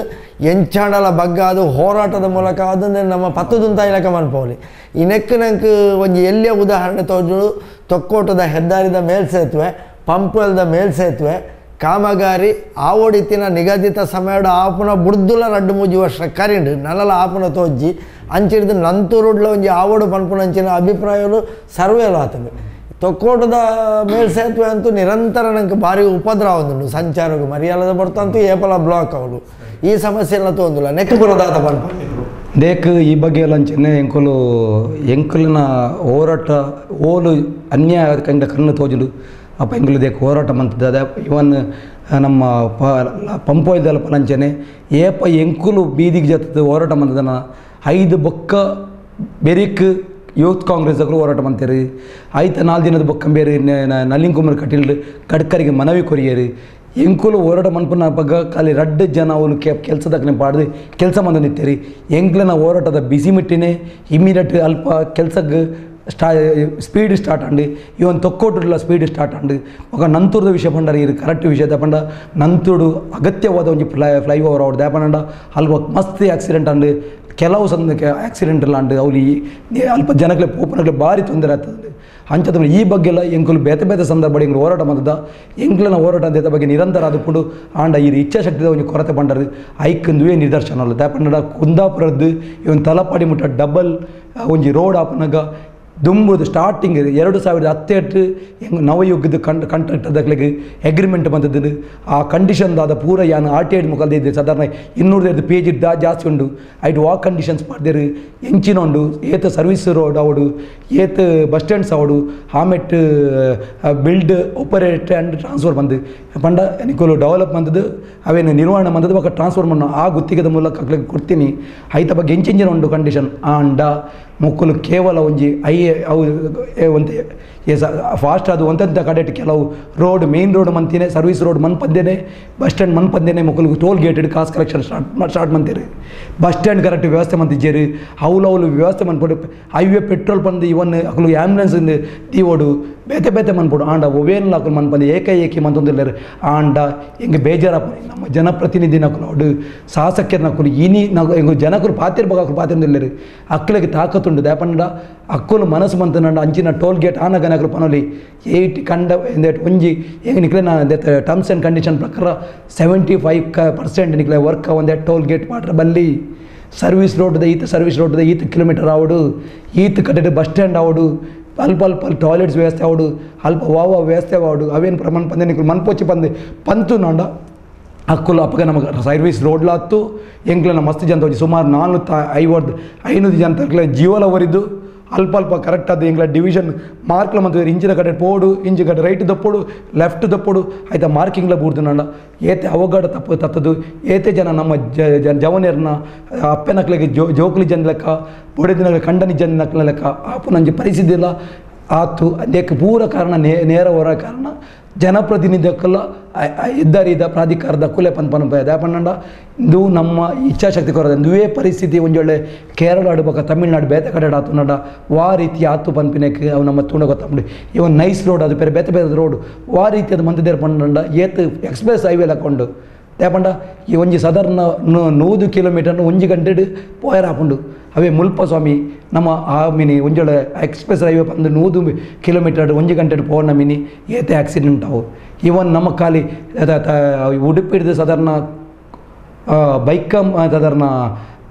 ಎಂಚಾಡಲ ಬಗ್ಗಾದು ಹೋರಾಟದ ಮೂಲಕ ಅದನ್ನೇ ನಮ್ಮ ಪತ್ತುದುಂತ ಇಲಾಖೆ ಮನ್ಪೋಲಿ. ಈ ನೆಕ್ ನಂಗೆ ಒಂದು ಎಲ್ಲಿಯ ಉದಾಹರಣೆ ತೋಜು ತೊಕ್ಕೋಟದ ಹೆದ್ದಾರಿದ ಮೇಲ್ಸೇತುವೆ ಪಂಪಲ್ದ ಮೇಲ್ಸೇತುವೆ ಕಾಮಗಾರಿ ಆವಡಿತಿನ ನಿಗದಿತ ಸಮಯದ ಆಪುನ ಬುಡ್ದುಲ ರಡ್ಡು ಮೂಜಿ ವರ್ಷ ಕರಿಂಡು ನಲಲ ಆಪುನ ತೋಜ್ಜಿ ಅಂಚಿಡ್ದು ನಂತೂರುಡ್ಲ ಒಂಜಿ ಆವಡು ಪನ್ಪುನ ಅಂಚಿನ ಅಭಿಪ್ರಾಯಗಳು ಸರ್ವೇಲು ಆತವೆ. ತೊಕ್ಕೋಟದ ಮೇಲ್ಸೇತುವೆ ಅಂತೂ ನಿರಂತರ ನಂಗೆ ಭಾರಿ ಉಪದ್ರವ ಉಂಟು ಸಂಚಾರಕ್ಕೆ ಮರ್ಯಾಲದ ಬರ್ತಂತೂ ಏಪಲ ಬ್ಲಾಕ್ ಅವಳು ಈ ಸಮಸ್ಯೆ ಎಲ್ಲ ತೋಂದಿಲ್ಲ ನೆಕ್ ಬರೋದಾದ ಪನ್ಪ ದೇಕ್ ಈ ಬಗ್ಗೆ ಎಲ್ಲ ಅಂಚನೆ ಎಂಕುಲು ಎಂಕುಲಿನ ಹೋರಾಟ ಓಲು ಅನ್ಯಾಯ ಕಂಡ ಕಣ್ಣು ತೋಜಲು ಅಪ್ಪ ಎಂಕುಲು ದೇಕ್ ಹೋರಾಟ ಮಂತದ ಅದೇ ಇವನ್ ನಮ್ಮ ಪಂಪೋಯ್ದಲ್ಲ ಪಲಂಚನೆ ಏಪ ಎಂಕುಲು ಬೀದಿಗೆ ಜತ್ತದ ಹೋರಾಟ ಮಂತದನ 5 ಬೊಕ್ಕ ಬೆರಿಕ್ Youth Congress ದಕ್ಕಲು ಹೋರಾಟ ಮಾಡ್ತಾರೆ. ಆಯ್ತು 4 ದಿನದ ಬೊಕ್ಕಂಬೇರು ನಳಿನ್ ಕುಮಾರ್ ಕಟೀಲ್ ಗಡ್ಕರಿಗೆ ಮನವಿ ಕೊರಿಯರು. ಎಂಕುಲು ಹೋರಾಟ ಮನ್ಪುನ ಪಗ ಖಾಲಿ ರಡ್ಡು ಜನ ಅವನು ಕೆಲಸದಕ್ಕನೆ ಪಾಡ್ದು ಕೆಲಸ ಮಂದ ನಿತ್ತೇರಿ. ಎಂಕ್ಲನ ಹೋರಾಟದ ಬಿಸಿ ಮಿಟ್ಟಿನೇ ಇಮ್ಮಿಡಿಯೇಟ್ ಅಲ್ಪ ಕೆಲಸಕ್ಕೆ ಸ್ಪೀಡ್ ಸ್ಟಾರ್ಟ್ ಅಂಡು ಇವನ್ ತೊಕ್ಕೋಟುಲ್ಲ ಸ್ಪೀಡ್ ಸ್ಟಾರ್ಟ್ ಅಂಡು. ఒక ನಂತೂರದ ವಿಷಯ ಪಂಡರ ಇದು ಕರೆಕ್ಟ್ ವಿಷಯ ದಾಪಂಡ ನಂತೂಡು ಅಗತ್ಯವಾದ ಒಂಜಿ ಫ್ಲೈ ಓವರ್ ಅವಡು ದಾಪಂಡ ಅಲ್ಪ ಮಸ್ತ್ ಆಕ್ಸಿಡೆಂಟ್ ಅಂಡು ಕೆಲವು ಸಂದಕ್ಕೆ ಆಕ್ಸಿಡೆಂಟ್ ಎಲ್ಲ ಅಂಡು ಅವ್ಲಿ ಅಲ್ಪ ಜನಕ್ಕೆ ಪೋಪನಕ್ಕೆ ಭಾರಿ ತೊಂದರೆ ಆಗ್ತದೆ. ಅಂಚದ ಈ ಬಗ್ಗೆ ಎಲ್ಲ ಎಂಕುಲು ಬೇತೆ ಬೇತೆ ಸಂದರ್ಭ ಎಂಕುಲು ಹೋರಾಟ ಮಾಡಿದ ಎಂಕ್ಲನ ಹೋರಾಟ ಅಂತ ಬಗ್ಗೆ ನಿರಂತರ ಆದುಕೊಂಡು ಆಂಡ ಈ ಇಚ್ಛಾಶಕ್ತಿದ ಒಂಜಿ ಕೊರತೆ ಪಂಡರು ಐಕ್ಂದುವೇ ನಿದರ್ಶನ ಅಲ್ಲ. ದಾಪಂಡ ಕುಂದಾಪುರದ್ದು ಇವನ್ ತಲಪಾಡಿ ಮುಟ್ಟ ಡಬಲ್ ಒಂಜಿ ರೋಡ್ ಆಪನಾಗ ದುಂಬುದು ಸ್ಟಾರ್ಟಿಂಗ್ 2018 ಹೆಂಗೆ ನವಯುಗದ ಕಾಂಟ್ರಾಕ್ಟ್ ಅದಕ್ಕೆ ಅಗ್ರಿಮೆಂಟ್ ಬಂದದ್ದು. ಆ ಕಂಡೀಷನ್ ದಾದ ಪೂರ ಯಾನು R T I ಮುಖಾಲ್ದ ಇದೆ ಸಾಧಾರಣ 205 ಪೇಜ್ ಜಾಸ್ತಿ ಉಂಡು. ಐಟ್ ವಾ ಕಂಡೀಷನ್ಸ್ ಮಾಡ್ದೇರು ಎಂಚಿನ ಉಂಡು ಏತ ಸರ್ವಿಸ್ ರೋಡ್ ಅವಡು ಏತ ಬಸ್ ಸ್ಟ್ಯಾಂಡ್ಸ್ ಅವಡು ಆಮೆಟ್ build operate and transfer ಬಂದು ಪಂಡ ನಿಕೋಲು ಡೆವಲಪ್ ಬಂದದ್ದು ಅವೇನು ನಿರ್ವಹಣೆ ಬಂದದ್ದು ఒక ಟ್ರಾನ್ಸ್ಫರ್ ಮಾಡೋ ಆ ಗುತ್ತಿಗೆದ ಮೂಲಕ ಕೊಡ್ತೀನಿ. ಐತ ಬಗ್ಗೆ ಎಂಚಿಂಜಿನ ಉಂಡು ಕಂಡೀಷನ್ ಆಂಡ ಮೊಕ್ಕಲು ಕೇವಲ ಒಂಜಿ I ಅವು ಒಂತೆ ಫಾಸ್ಟ್ ಅದು ಒಂತೆಂತ ಕಡೆಟ್ ಕೆಲವು road main road ಮಂತಿನೇ service road ಮನ್ಪದ್ದೇನೆ bus stand ಮನ್ಪದ್ದೇನೆ ಮೊಕ್ಕಲು toll gated ಕಾಸು ಕಲೆಕ್ಷನ್ ಸ್ಟಾರ್ಟ್ ಮಂತೀರಿ. Bus stand correct ವ್ಯವಸ್ಥೆ ಮಂತಿಜ್ಜೇರು ಅವ್ಲು ಅವ್ಲು ವ್ಯವಸ್ಥೆ ಮನ್ಪೊಡು ಹೈವೇ ಪೆಟ್ರೋಲ್ ಬಂದು ಇವನ್ ಅಕಲು ಆ್ಯಂಬುಲೆನ್ಸ್ ತೀವೋಡು ಬೇತೆ ಬೇತೆ ಮನ್ಪೊಡು ಆಂಡ ಒವೇನ್ಲ ಅಕಲು ಮನ್ಪಂದು ಏಕಏಕಿ ಮಂತೊಂದಿಲ್ಲಾರು. ಆಂಡ ಹಿಂಗೆ ಬೇಜಾರಪ್ಪ ನಮ್ಮ ಜನಪ್ರತಿನಿಧಿ ನಕಲು ಶಾಸಕರ ನಕಲು ಇನಿ ನಗು ಹಿಂಗೆ ಜನಕರು ಪಾತಿರ್ಬೇಕು ಅಕಲು ಪಾತಿರ್ದಿಲ್ಲರು ಅಕ್ಕಲಿಗೆ ತಾಕತ್ತುಂಡು ದಾಪಂಡ ಅಕ್ಕಲು ಮನಸ್ಸು ಮಂತನಂಡ ಅಂಚಿನ ಟೋಲ್ ಗೇಟ್ ಆನಗನಕಲು ಪನೊಲಿ ಏಯ್ಟ್ ಕಂಡ ಒಂಜಿ ಹೆಂಗೆ ನಿಕ್ಲೆ ನಾನು terms and condition ಪ್ರಕಾರ 75% ನಿಕ್ಲೆ ವರ್ಕ್ ಒಂದೇ ಟೋಲ್ ಗೇಟ್ ಮಾಡ್ರೆ ಬಲ್ಲಿ ಸರ್ವಿಸ್ ರೋಡ್ದ ಈತ ಸರ್ವಿಸ್ ರೋಡ್ದ ಈತ ಕಿಲೋಮೀಟರ್ ಆವಡು ಈತ ಕಟ್ಟೆ ಬಸ್ ಸ್ಟ್ಯಾಂಡ್ ಆವಡು ಅಲ್ಪ ಅಲ್ಪ ಟಾಯ್ಲೆಟ್ಸ್ ವ್ಯವಸ್ಥೆ ಆವಡು ಅಲ್ಪ ವಾವ ವ್ಯವಸ್ಥೆ ಆವಡು ಅವೇನು ಪ್ರಮಾಣ ಪಂದೆ ನಿಕ್ಲು ಮನ್ಪೊಚ್ಚಿ ಪಂದೆ ಪಂತು ನಾಂಡ ಅಕ್ಕುಲು ಅಪ್ಪಗ ನಮಗೆ ಸರ್ವಿಸ್ ರೋಡ್ಲಾತ್ತು ಎಂಕ್ಲನ ಮಸ್ತ್ ಜನ ಹೋಗಿ ಸುಮಾರು 450 ಜನ ಜೀವಲ ಒರಿದ್ದು ಅಲ್ಪ ಅಲ್ಪ ಕರೆಕ್ಟ್ ಅದು ಎಂಗ್ಲ ಡಿವಿಷನ್ ಮಾರ್ಕ್ಲ ಮತ್ತು ಇಂಚಿನ ಕಡೆ ಪೋಡು ಇಂಚು ಕಡೆ ರೈಟ್ ದಪ್ಪೋಡು ಲೆಫ್ಟ್ ದಪ್ಪೋಡು ಆಯ್ತಾ ಮಾರ್ಕಿಂಗ್ಲ ಬೂರ್ದು ನಂಡ ಏತೆ ಅವಘಡ ತಪ್ಪು ತತ್ತದು ಏತೆ ಜನ ನಮ್ಮ ಜವನೇರ್ನ ಅಪ್ಪನಕ್ಲಿಗೆ ಜೋಕ್ಲಿ ಜನ ಲೆಕ್ಕ ಬೊಡೆದಿನ ಕಂಡನಿ ಜನ ಲೆಕ್ಕ ಆಪು ನಂಜಿ ಪರಿಸ್ಥಿತಿ ಇಲ್ಲ ಆತು ಅದಕ್ಕೆ ಪೂರ ಕಾರಣ ನೇರ ಹೊರ ಕಾರಣ ಜನಪ್ರತಿನಿಧಿಕ್ಕಲ್ಲ ಹೆದ್ದಾರಿದ ಪ್ರಾಧಿಕಾರದ ಕುಲೆ ಪನ್ಪನ ದಾಪಣ್ಣಂಡ ಇದು ನಮ್ಮ ಇಚ್ಛಾಶಕ್ತಿ ಕೊರತೆ ಇಂದುವೇ ಪರಿಸ್ಥಿತಿ ಒಂಜೊಳ್ಳೆ ಕೇರಳ ಆಡ್ಬೇಕ ತಮಿಳ್ನಾಡು ಬೇತೆ ಕಡೆ ಆತು ನಡ ವಾ ರೀತಿ ಆತು ಪನ್ಪಿನಕ್ಕೆ ಅವು ನಮ್ಮ ತೂಣ ಗೊತ್ತಂಬಿ ಇವನ್ ನೈಸ್ ರೋಡ್ ಅದು ಬೇರೆ ಬೇತೆ ಬೇರೆ ರೋಡ್ ವಾ ರೀತಿ ಅದು ಮಂದಿದ್ದೇರು ಪಂಡ ಏತ್ ಎಕ್ಸ್ಪ್ರೆಸ್ ಹೈವೇ ಹಾಕೊಂಡು ದಾಪಂಡ ಈ ಒಂಜಿ ಸಾಧಾರಣ 100 ಕಿಲೋಮೀಟರ್ನ ಒಂಜಿ ಗಂಟೆ ಪೋಯರ್ ಹಾಕೊಂಡು ಅವೇ ಮುಲ್ಪ ಸ್ವಾಮಿ ನಮ್ಮ ಆ ಮಿನಿ ಒಂಜೊಳೆ ಎಕ್ಸ್ಪ್ರೆಸ್ ಹೈವೇ ಬಂದು 100 ಕಿಲೋಮೀಟರ್ ಒಂಜಿ ಗಂಟೆ ಪೋಣ ಮಿನಿ ಏತೆ ಆಕ್ಸಿಡೆಂಟ್ ಅವು. ಇವನ್ ನಮ್ಮ ಖಾಲಿ ಉಡುಪಿಡ್ದು ಸಾಧಾರಣ ಬೈಕಂ ಸಾಧಾರಣ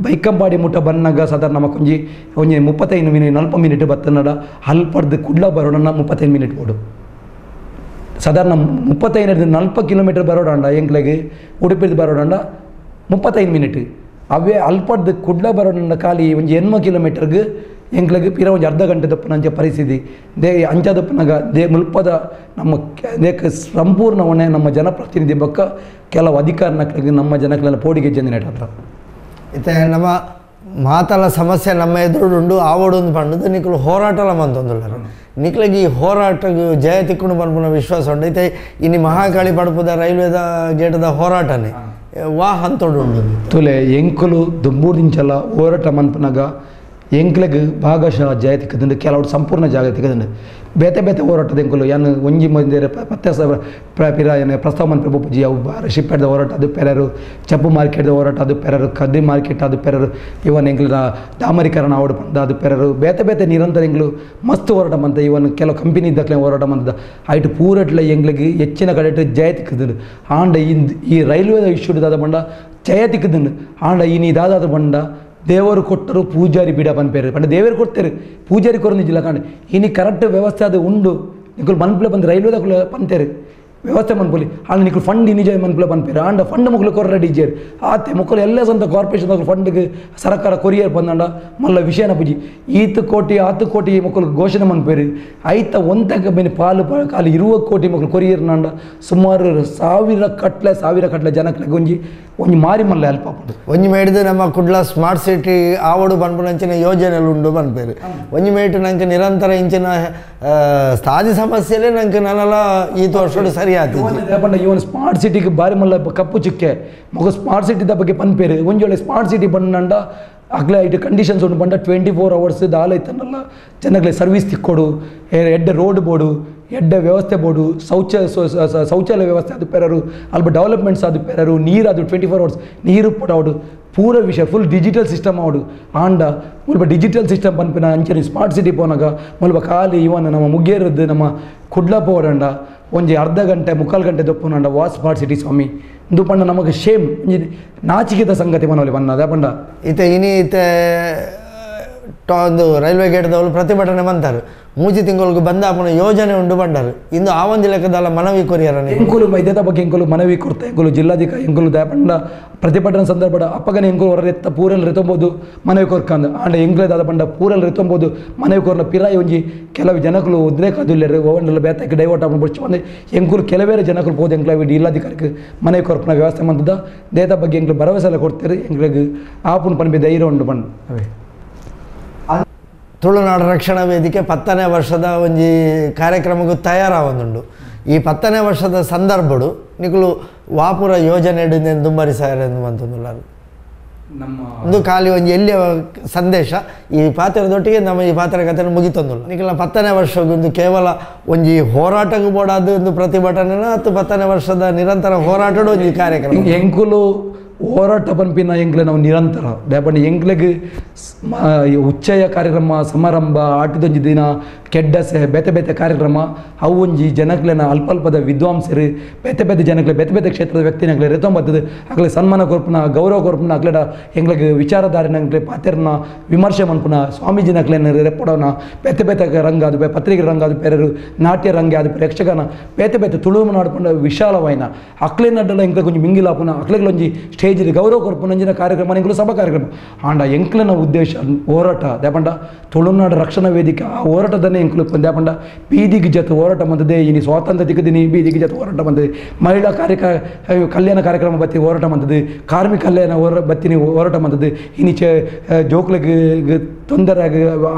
ಬೈಕಂಪಾಡಿ ಮುಟ್ಟ ಬನ್ನಾಗ ಸಾಧಾರಣ ನಮ್ಮ ಒಂಜಿ ಒಂಜಿ 35 ಮಿನಿಟ್ 40 ಮಿನಿಟ್ ಬತ್ತನಡ ಅಲ್ಪಡ್ದು ಕುಡ್ಲ ಬರೋಣ 35 ಮಿನಿಟ್ ಬೋಡು ಸಾಧಾರಣ 35 40 ಕಿಲೋಮೀಟರ್ ಬರೋಡಂಡ ಎಂಕ್ಲೆಗೆ ಉಡುಪಿಡ್ದು ಬರೋಡಂಡ 35 ಮಿನಿಟ್ ಅವೇ ಅಲ್ಪಡ್ದು ಕುಡ್ಲ ಬರೋಣ ಖಾಲಿ ಒಂಜಿ 80 ಕಿಲೋಮೀಟರ್ಗೆ ಎಂಕ್ಲೆಗೆ ಪಿರ ಒಂಜಿ ಅರ್ಧ ಗಂಟೆ ದಪ್ಪನಂಚ ಪರಿಸ್ಥಿತಿ they ಅಂಚದಪ್ಪನಾಗ they ಮುಲ್ಪದ ನಮ್ಮ ದೇಕ ಸಂಪೂರ್ಣವನ್ನೇ ನಮ್ಮ ಜನಪ್ರತಿನಿಧಿ ಬಕ್ಕ ಕೆಲವು ಅಧಿಕಾರ ನಕ್ಲಿಗೆ ನಮ್ಮ ಜನಕ್ಲೆಲ್ಲ ಪೋಡಿಗೆ ಜಂದಿನೇಟ್ ಹತ್ರ ಇತ್ತೆ ನಮ್ಮ ಮಾತಲ ಸಮಸ್ಯೆ ನಮ್ಮ ಎದುರುಂಡು ಆವಡೊಂದು ಪಂಡದು ನಿಕ್ಲು ಹೋರಾಟಲ ಮಂತೊಂದುಲ್ಲರು ನಿಕ್ಲೆಗೆ ಈ ಹೋರಾಟಕ್ಕೆ ಜಯ ತಿಕ್ಕೊಂಡು ಪನ್ಪುನ ವಿಶ್ವಾಸ ಉಂಡು. ಇತ್ತೆ ಇನ್ನು ಮಹಾಕಾಳಿ ಪಡಪುದ ರೈಲ್ವೇದ ಗೇಟದ ಹೋರಾಟನೇ ವಾ ಹಂತೊಡು ತುಲೆ ಎಂಕುಲು ದುಂಬೂರ್ದಿಂಚಲ ಹೋರಾಟ ಮನ್ಪುನಾಗ ಎಂಕ್ಲೆಗ್ ಭಾಗಶಃ ಜಯ ತಿಕ್ಕದಂಡು ಕೆಲವು ಸಂಪೂರ್ಣ ಜಾಗ ತಿಕ್ಕದಂಡು ಬೇತೆ ಬೇತೆ ಹೋರಾಟದ ಎಂಕುಲು ಯಾನು ಒಂಜಿ ಮಂದಿರ ಪತ್ತೆ ಪಿರ ಏನು ಪ್ರಸ್ತಾವ ಮಂತ್ರಿ ಬೊಪ್ಪುಜಿ ಅವು ಶಿಪ್ಪೆಡ್ದ ಹೋರಾಟ ಅದು ಪೆರರು ಚಪ್ಪು ಮಾರ್ಕೆಟ್ದ ಹೋರಾಟ ಅದು ಪೆರರು ಕದ್ದಿ ಮಾರ್ಕೆಟ್ ಅದು ಪೆರರು ಇವನ್ ಎಂಕ್ಲ ಡಾಮರೀಕರಣ ಅವಡು ಪಂದ ಅದು ಪೆರರು ಬೇತೆ ಬೇತೆ ನಿರಂತರ ಎಂಗ್ಲು ಮಸ್ತ್ ಹೋರಾಟ ಮಂತ ಇವನ್ ಕೆಲವು ಕಂಪನಿ ಇದ್ದಕ್ಲೆ ಹೋರಾಟ ಮಂತದ ಐಟು ಪೂರಟ್ಲೆ ಎಂಗ್ಲಿಗೆ ಹೆಚ್ಚಿನ ಕಡೆ ಜಯ ತಿಕ್ಕದಂಡು ಆಂಡ ಈ ರೈಲ್ವೇದ ಇಶ್ಯೂ ದಾದ ಬಂಡ ಜಯ ತಿಕ್ಕದಂಡು ಆಂಡ ಈ ನೀ ದಾದಾದ ಬಂಡ ದೇವರು ಕೊಟ್ಟರು ಪೂಜಾರಿ ಬಿಡ ಪನ್ಪೇರು ಪಂಡ ದೇವರು ಕೊಡ್ತಾರೆ ಪೂಜಾರಿ ಕೊರನಿಜಿಲ್ಲ ಕಾಂಡ ಇನಿ ಕರೆಕ್ಟ್ ವ್ಯವಸ್ಥೆ ಅದು ಉಂಡು ನಿಕುಲು ಮನ್ಪುಲೆ ಬಂದು ರೈಲ್ವೇದಕ್ಕುಲು ಪಂತೇರು ವ್ಯವಸ್ಥೆ ಮನ್ಪುಲಿ ಆಂಡ ನಿಕ್ಲು ಫಂಡ್ ನಿಜ ಮನ್ಪುಲೆ ಪನ್ಪೇರು ಆಂಡ ಫಂಡ್ ಮುಕ್ಲು ಕೊರ್ರೆ ಡಿಜೇರ್ ಆತೆ ಮುಕ್ಕಲು ಎಲ್ಲ ಸ್ವಂತ ಕಾರ್ಪೊರೇಷನ್ ಫಂಡ್ಗೆ ಸರ್ಕಾರ ಕೊರಿಯರ್ ಬಂದಂಡ ಮಲ್ಲ ವಿಷಯನ ಪೂಜಿ ಈತ್ ಕೋಟಿ ಆತು ಕೋಟಿ ಮಕ್ಕಳು ಘೋಷಣೆ ಮನ್ಪೇರು ಐತ ಒಂತಕ್ಕೆ ಬೇನೆ ಪಾಲು ಖಾಲಿ 20 ಕೋಟಿ ಮಕ್ಕಳು ಕೊರಿಯರ್ ನಾಂಡ ಸುಮಾರು ಸಾವಿರ ಕಟ್ಲೆ ಜನಕ್ಕೆ ಒಂಜಿ ಒಂಜಿ ಮಾರಿ ಮಲ್ಲ ಅಲ್ಪ ಒಂಜಿ ಮೇಡಿದ ನಮ್ಮ ಕುಡ್ಲ ಸ್ಮಾರ್ಟ್ ಸಿಟಿ ಆವಡು ಪನ್ಪುನಂಚಿನ ಯೋಜನೆలు ಉಂಡು ಪನ್ಪೇರು ಒಂಜಿ ಮೇಟು ನಂಗೆ ನಿರಂತರ ಇಂಚಿನ ಸ್ಥಾಯಿ ಸಮಸ್ಯೆಲೇ ನಂಗೆ ನನ್ನಲ್ಲ ಈ ವರ್ಷಡು ಸರಿ ಆಯ್ತು ಇವನ್ ಸ್ಮಾರ್ಟ್ ಸಿಟಿಗೆ ಬಾರಿ ಮಲ್ಲ ಕಪ್ಪು ಚಿಕ್ಕೆ ಮಗು ಸ್ಮಾರ್ಟ್ ಸಿಟಿದ ಬಗ್ಗೆ ಪನ್ಪೇರು ಒಂಜೊಳ್ಳೆ ಸ್ಮಾರ್ಟ್ ಸಿಟಿ ಬಂದಂಡ ಅಗ್ಲೇ ಇಟ್ಟು ಕಂಡೀಷನ್ಸ್ ಉಂಟು ಬಂಡ 24 ಅವರ್ಸ್ ದಾಲ ಇತ್ತನ್ನಲ್ಲ ಜನಗಳಿಗೆ ಸರ್ವಿಸ್ ತಿಕ್ಕೊಡು ಎಡ್ಡೆ ರೋಡ್ ಬೋಡು ಎಡ್ಡೆ ವ್ಯವಸ್ಥೆ ಬೋಡು ಶೌಚಾಲಯ ವ್ಯವಸ್ಥೆ ಅದು ಪೆರರು ಅಲ್ಪ ಡೆವಲಪ್ಮೆಂಟ್ಸ್ ಅದು ಪೆರರು ನೀರು ಅದು 24 ಅವರ್ಸ್ ನೀರು ಪಡೋಡು ಪೂರ ವಿಷಯ full digital system ಆವಡು ಆಂಡ ಮುಲ್ಪ ಡಿಜಿಟಲ್ ಸಿಸ್ಟಮ್ ಪನ್ಪಿನ ಅಂಚನೆ ಸ್ಮಾರ್ಟ್ ಸಿಟಿ ಪೋನಾಗ ಮುಲ್ಪ ಖಾಲಿ ಇವನ್ ನಮ್ಮ ಮುಗ್ಗೇರದ್ದು ನಮ್ಮ ಕುಡ್ಲ ಪೋಡಂಡ ಒಂಜಿ ಅರ್ಧ ಗಂಟೆ ಮುಕ್ಕಾಲು ಗಂಟೆ ದೊಪ್ಪುನಂಡ ವಾ ಸ್ಮಾರ್ಟ್ ಸಿಟಿ ಸ್ವಾಮಿ ಇಂದು ಪಂಡ ನಮಗೆ ಶೇಮ್ ಒಂಜಿ ನಾಚಿಕೆದ ಸಂಗತಿ ಮನೋಲಿ ಪನ್ನ ಅದೇ ಪಂಡ ಇತ್ತೆ ಇನಿ ಇತ್ತೆ ಒಂದು ರೈಲ್ವೆ ಗೇಟ್ದವರು ಪ್ರತಿಭಟನೆ ಬಂತಾರೆ ಮೂಜಿ ತಿಂಗಳಿಗೆ ಬಂದ ಅಪ್ಪನ ಯೋಜನೆ ಉಂಡು ಬಂಡರು ಇಂದು ಆ ಒಂದು ಲೆಕ್ಕದಲ್ಲ ಮನವಿ ಕೊರಿಯರ ಎಂಕುಲು ಇದೇ ಬಗ್ಗೆ ಎಂಕುಲು ಮನವಿ ಕೊಡ್ತಾ ಎಂಕುಲು ಜಿಲ್ಲಾಧಿಕಾರಿ ಎಂಕುಲು ದಯಪಂಡ ಪ್ರತಿಭಟನೆ ಸಂದರ್ಭ ಅಪ್ಪಗನೆ ಎಂಕುಲು ಹೊರ ಪೂರಲ್ಲಿ ರೆತೊಂಬೋದು ಮನವಿ ಕೊರ್ಕಂದು ಆಂಡ ಎಂಕ್ಲೇದಾದ ಪಂಡ ಪೂರಲ್ಲಿ ರೆತೊಂಬೋದು ಮನವಿ ಕೊರ್ನ ಪಿರಾಯಿ ಒಂಜಿ ಕೆಲವು ಜನಕುಲು ಉದ್ರೇಕದುಲ್ಲೇರು ಓವಂಡಲ್ಲ ಬೇತಕ್ಕೆ ಡೈವರ್ಟ್ ಆಪಣ ಬೊಚ್ಚು ಬಂದು ಎಂಕುಲು ಕೆಲವೇರೆ ಜನಕುಲು ಪೋದು ಎಂಕ್ಲ ಜಿಲ್ಲಾಧಿಕಾರಿಗೆ ಮನವಿ ಕೊರ್ಪನ ವ್ಯವಸ್ಥೆ ಮಂತದ ದೇದ ಬಗ್ಗೆ ಎಂಕ್ಲು ಭರವಸೆ ಎಲ್ಲ ಕೊಡ್ತಾರೆ ಎಂಕ್ಲಿಗೆ ಆಪುನ ಪನ್ಪಿ ಧೈರ್ಯ ಉಂಡು ಪಂಡು ಅವೇ. ತುಳುನಾಡು ರಕ್ಷಣಾ ವೇದಿಕೆ 10ನೇ ವರ್ಷದ ಒಂಜಿ ಕಾರ್ಯಕ್ರಮಕ್ಕೂ ತಯಾರಾವಂದುಂಡು. ಈ 10ನೇ ವರ್ಷದ ಸಂದರ್ಭಡು ನಿಕುಲು ವಾಪುರ ಯೋಜನೆ ದುಂಬರಿ ಸಾಯರೆಂದು ನಮ್ಮ ಒಂದು ಖಾಲಿ ಒಂಜಿ ಎಲ್ಲಿಯ ಸಂದೇಶ ಈ ಪಾತ್ರದೊಟ್ಟಿಗೆ ನಮ್ಮ ಈ ಪಾತ್ರ ಕಥೆಯನ್ನು ಮುಗಿತಂದುಲ್ಲ. ನಿಕಲ 10ನೇ ವರ್ಷಕ್ಕೊಂದು ಕೇವಲ ಒಂಜಿ ಹೋರಾಟಕ್ಕೂ ಬೋಡಾದ ಒಂದು ಪ್ರತಿಭಟನೆನ ಅಥವಾ 10ನೇ ವರ್ಷದ ನಿರಂತರ ಹೋರಾಟದ ಒಂಜಿ ಕಾರ್ಯಕ್ರಮ ಎಂಕುಲು ಹೋರಾಟ ಪನ್ಪಿನ ಎಂಕ್ಲೆ ನಾವು ನಿರಂತರ ದಾಪಂಡ ಎಂಕ್ಲೆಗ್ ಉಚ್ಚಯ ಕಾರ್ಯಕ್ರಮ ಸಮಾರಂಭ ಆಟಿದೊಂಜಿ ದಿನ ಕೆಡ್ಡಸೆ ಬೇತೆ ಬೇತೆ ಕಾರ್ಯಕ್ರಮ ಅವು ಒಂಜಿ ಜನಕ್ಲೆನ ಅಲ್ಪ ಅಲ್ಪದ ವಿದ್ವಾಂಸರು ಬೇತೆ ಬೇತೆ ಜನಕ್ಲೆ ಬೇತೆ ಬೇತೆ ಕ್ಷೇತ್ರದ ವ್ಯಕ್ತಿನಕ್ಲೆ ರೆತೊಂಬತ್ತದು ಅಕ್ಲೆ ಸನ್ಮಾನ ಕೊರ್ಪುನ ಗೌರವ ಕೊರ್ಪುನ ಅಕ್ಲೆಡ ಎಂಗ್ಲೆಗ್ ವಿಚಾರಧಾರೆನಕ್ಲೆ ಪಾತೆರ್ನ ವಿಮರ್ಶೆ ಮನ್ಪುನ ಸ್ವಾಮೀಜಿನಕ್ಲೆನ ರೆಪ್ಪಡೋನ ಬೇತೆ ಬೇತೆ ರಂಗ ಅದು ಪತ್ರಿಕೆ ರಂಗ ಅದು ಪೆರರು ನಾಟ್ಯ ರಂಗ ಅದು ಯಕ್ಷಗಾನ ಬೇತೆ ಬೇತೆ ತುಳು ನಾಡ್ಪುನ ವಿಶಾಲವಾಯಿನ ಅಕ್ಲೆ ನಡ್ಡಲ ಎಂಕ್ಲೆ ಕೊಂಚ ಮಿಂಗಿಲಾಪುನ ಅಕ್ಲೆಗ್ಲೊಂಜಿ ಸ್ಟೇಜ್ ಗೌರವ ಕೊರ್ಪುನಂಜಿನ ಕಾರ್ಯಕ್ರಮ ಎಂಕ್ಲು ಸಭಾ ಕಾರ್ಯಕ್ರಮ ಆಂಡ ಎಂಕ್ಲೆನ ಉದ್ದೇಶ ಹೋರಾಟ ದಾಪಂಡ ತುಳುನಾಡು ರಕ್ಷಣಾ ವೇದಿಕೆ ಆ ಹೋರಾಟದನ್ನೇ ಎಂಕ್ಲು ದಾಪಂಡ ಬೀದಿಗೆ ಜೊತೆ ಹೋರಾಟ ಬಂದದೆ ಇನಿ ಸ್ವಾತಂತ್ರ್ಯ ದಿಕ್ಕದಿನಿ ಬೀದಿಗೆ ಜೊತೆ ಹೋರಾಟ ಬಂದದೆ ಮಹಿಳಾ ಕಲ್ಯಾಣ ಕಾರ್ಯಕ್ರಮ ಬತ್ತಿ ಹೋರಾಟ ಬಂದದೆ ಕಾರ್ಮಿಕ ಕಲ್ಯಾಣ ಬತ್ತಿನಿ ಹೋರಾಟ ಬಂದದೆ ಇನಿ ಜೋಕ್ಲಿಗೆ ತೊಂದರೆ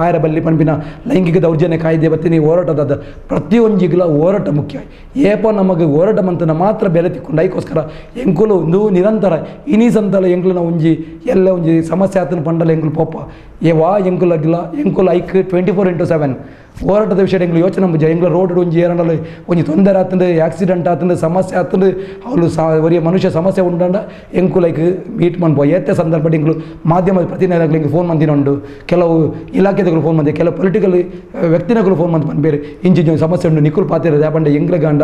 ಆಯರ ಬಲ್ಲಿ ಪಂಪಿನ ಲೈಂಗಿಕ ದೌರ್ಜನ್ಯ ಕಾಯ್ದೆ ಬತ್ತಿನಿ ಹೋರಾಟದ ಪ್ರತಿಯೊಂಜಿಗ್ಲ ಹೋರಾಟ ಮುಖ್ಯ ಏಪ ನಮಗೆ ಹೋರಾಟ ಮಂತನ ಮಾತ್ರ ಬೆಲೆ ತಿಕ್ಕೊಂಡು ಐಕೋಸ್ಕರ ಎಂಕುಲು ಒಂದು ನಿರಂತರ ಇನಿ ಸಂತಲ ಎಂಕ್ಲನ ಒಂಜಿ ಎಲ್ಲ ಒಂಜಿ ಸಮಸ್ಯೆ ಆತನ ಪಂಡಲ ಎಂಕುಲು ಪೋಪ ಏ ವಾ ಎಂಕುಲಗಿಲ್ಲ ಎಂಕುಲು ಐಕ್ 24/7 ಹೋರಾಟದ ವಿಷಯ ಎಂಗ್ಲು ಯೋಚನೆ ಮುಜ ಎಂಗ್ಲ ರೋಡ್ ಒಂಜಿ ಏರಂಡಲ ಒಂಜಿ ತೊಂದರೆ ಆತಂದು ಆಕ್ಸಿಡೆಂಟ್ ಆತಂದು ಸಮಸ್ಯೆ ಆತಂದು ಅವಳು ಒರಿಯ ಮನುಷ್ಯ ಸಮಸ್ಯೆ ಉಂಡಂಡ ಎಂಕು ಲೈಕ್ ಮೀಟ್ ಮನ್ಪೋ ಏತೆ ಸಂದರ್ಭ ಎಂಗ್ಲು ಮಾಧ್ಯಮದ ಪ್ರತಿನಿಧಿಗಳು ಎಂಗ್ಲು ಫೋನ್ ಮಂದಿನ ಉಂಡು ಕೆಲವು ಇಲಾಖೆದಗಳು ಫೋನ್ ಮಂದಿ ಕೆಲವು ಪೊಲಿಟಿಕಲ್ ವ್ಯಕ್ತಿನಗಳು ಫೋನ್ ಮಂದಿ ಬೇರೆ ಇಂಚಿ ಸಮಸ್ಯೆ ಉಂಡು ನಿಕ್ಕುಲು ಪಾತಿರ ಯಾಪಂಡ ಎಂಗ್ಲ ಗಂಡ